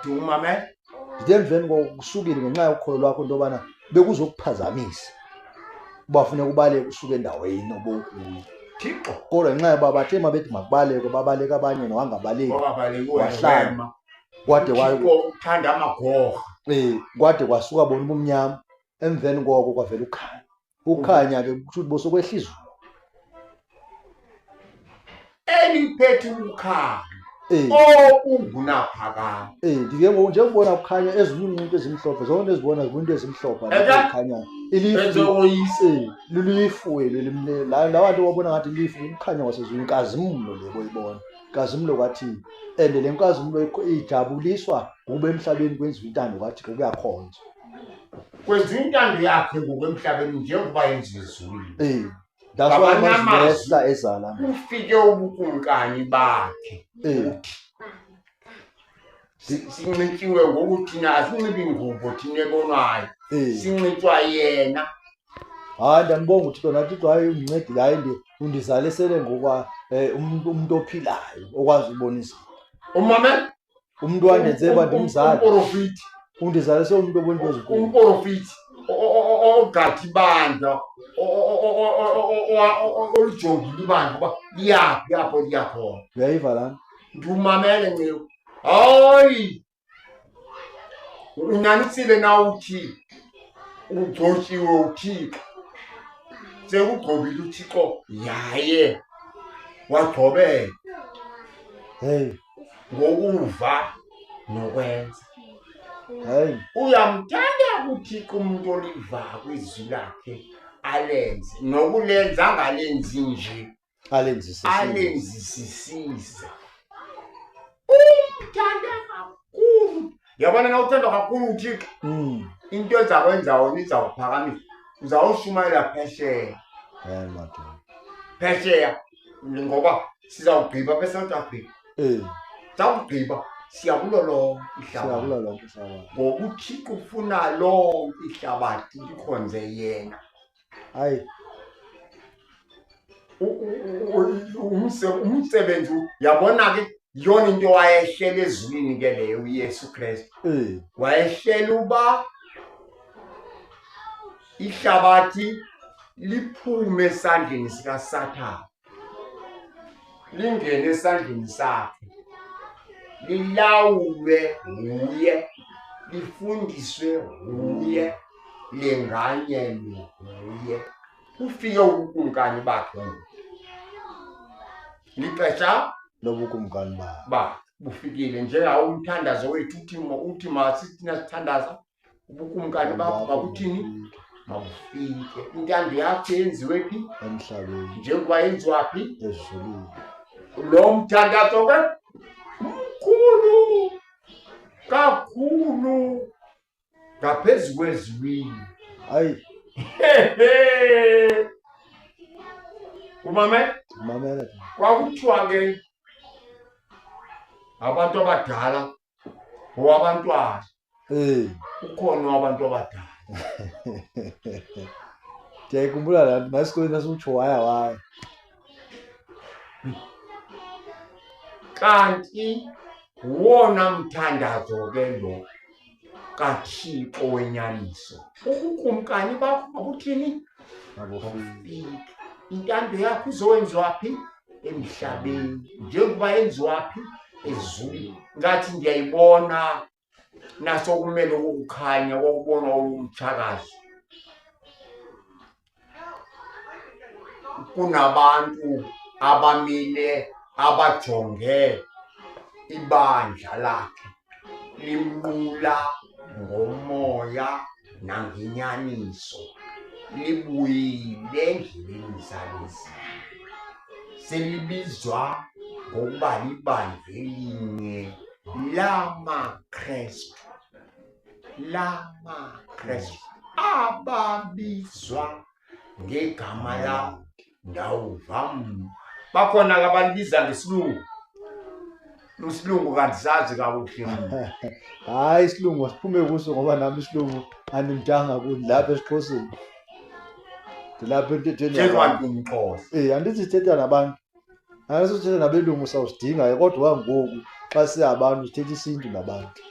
Ndumame. Ndithi emveni koko kusukile ngenxa yokholo lwakho into yobana bekuzokuphazamisa. Uba funeka ubaleke usuke endaweni obukuyo. Thixo. Kodwa ngenxa yoba bathe mabethi makubalekwe, babaleka abanye nowangabaleki. Wangabaleki Wahlala. wema. Kwade Uthixo uthanda amagorha. Kwade kwasuka bona ubumnyama. Emveni koko kwavela ukukhanya. Ukukhanya ke kusho ukuthi bosokwehla izulu. Eliphethe ukukhanya. Okungunaphakade. Ndike ngoku nje ukubona ukukhanya ezulwini into ezimhlophe, zonke ezibona zibona into ezimhlophe, ezikhanyayo. Ilifu, lilifu elo elimle. La bantu babona ngathi ilifu ukukhanya kwasezulwini, inkazimulo le boyibona. Inkazimulo kaThixo. And le nkazimulo ijabuliswa ngokuba emhlabeni kwenziwa intando kaThixo, kuyakhonzwa. Kwenziwa intando yakhe ngokwemhlabeni njengoba yenziwa ezulwini. That's why Ngamanye amazwi amazwi, ehla ezala. Kufike ubukumkani bakhe. Sinxityiwe ngoku thina asinxibi ngubo thina ebonwayo. Sinxitywa yena. Hayi, ndiyambonga uThixo, nathi uThixo, hayi, undincedile, hayi, undizalisele ngokwa umntu ophilayo okwazi ukubonisa. Umame? Umntu wandenze uba ndimzali. Umprofiti. Undizalise umntu obona into ezinkulu. Umprofiti ogathi ibandla, olijongile ibandla uba liyaphi apho liya khona. Uyayiva laa nto? Ndiwumamele nceku. Hayi! Unyanisile na uThixo? Ugcotshiwe uThixo. Sekugcobile uThixo yaye wagcobela. Hey. Ngokuva nokwenza. Hey. Uyamthanda uThixo umuntu oliva kwizwi lakhe alenze, nokulenza angalenzi nje. Alenzisisise. Alenzisisise. Umthanda kakhulu. Yabona na uthanda kakhulu uThixo? Into ezakwenza wona izawuphakamisa. Uzawushumayela phesheya. Hayi madoda. Phesheya ngoba sizawugqiba apha eSouth Africa. Sizawugqiba siya kulo lonke ihlabathi. Siya kulo lonke ihlabathi. Ngoba uThixo ufuna lonke ihlabathi likhonze yena. Hayi. Umsebenzi yabona ke yona into wayehlele ezulwini ke leyo uYesu Kristu. Wayehlele uba Ihlabathi liphume esandleni sikaSathane, lingene esandleni sakhe, lilawulwe nguye, lifundiswe nguye, lenganyelwe nguye, kufike ubukumkani bakhe ngoku. Lixesha lobukumkani bakhe ba bufikile. Njengawo umthandazo wethu uthi masithi nasithandaza, ubukumkani bakho mabuthini? Mabufike. Intando yakho yenziwe phi? Emhlabeni. Njengoba yenziwa phi? Ezulwini. Lo mthandazo ke mkhulu kakhulu ngaphezu kwezulwini. Hayi. Umamela? Mamela. Kwakuthiwa ke abantu abadala owabantwana. Ukhona abantu abadala. Ndiyayikhumbula laa nto, nasikolweni sasutsho waya waya. Kanti wona mthandazo ke lo kaThixo wenyaniso. Ubukumkani bakho mabuthini? Mabufike. Intando yakho izowenziwa phi? Emhlabeni. Njengoba yenziwa phi? Ezulwini. Ngathi ndiyayibona nasokumele ukukhanya kokubona umtshakazi. Kunabantu abamile abajonge ibandla lakhe limnqula ngomoya nangenyaniso, libuyile endleleni zalezi, selibizwa ngokuba libandla elinye lamaKrestu, lamaKrestu ababizwa ngegama la ndawuva mna. Bakhona ke abalibiza ngesilungu. Isilungu kandisazi kakuhle mna. Hayi, isilungu asiphume kuso ngoba nami isilungu andimdanga kuni lapha esiXhoseni. Ndilapha entethweni yabantu. UmXhosa. Andithi sithetha nabantu. Andithi sithetha nabelungu sawusidinga ke, kodwa ngoku xa singabantu sithetha isintu nabantu.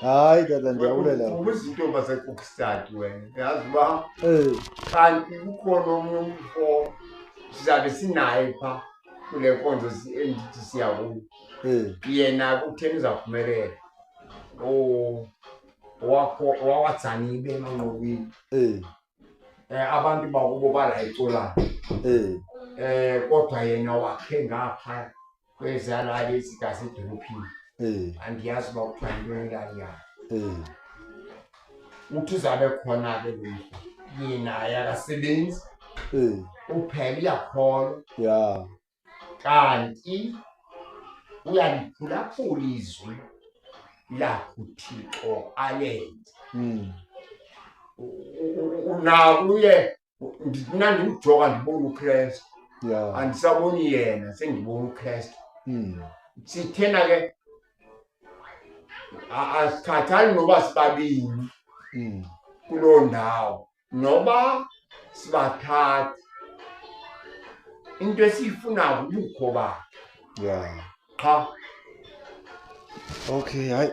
Hayi tata, ndiyabulela. Uzinto baseKokstad wena. Yazi uba kanti kukhona omnye umfo sizabe sinaye pha kule nkonzo endithi siya kuyo. Yena kutheni uzawuphumelela. OwakwaDzanibe eManqobini. Abantu bakubo bala eColana. Kodwa yena wakhe ngapha kwezalali ezikasedolophini. Andiyazi uba kuthiwa yintoni ilali yakhe. Uthi uzabe khona ke lo mfo. Yena akasebenzi. Uphela uyakholwa. Kanti uyaliphulaphula izwi lakho alenze. Unakuye ndina ndimjoka ndibona uKristu. Andisaboni yena, sengibona uKristu. Sithena ke asikhathali noba sibabini kuloo ndawo, noba sibathathu. Into esiyifunayo ubukho bakhe. Qha. Okay, hayi.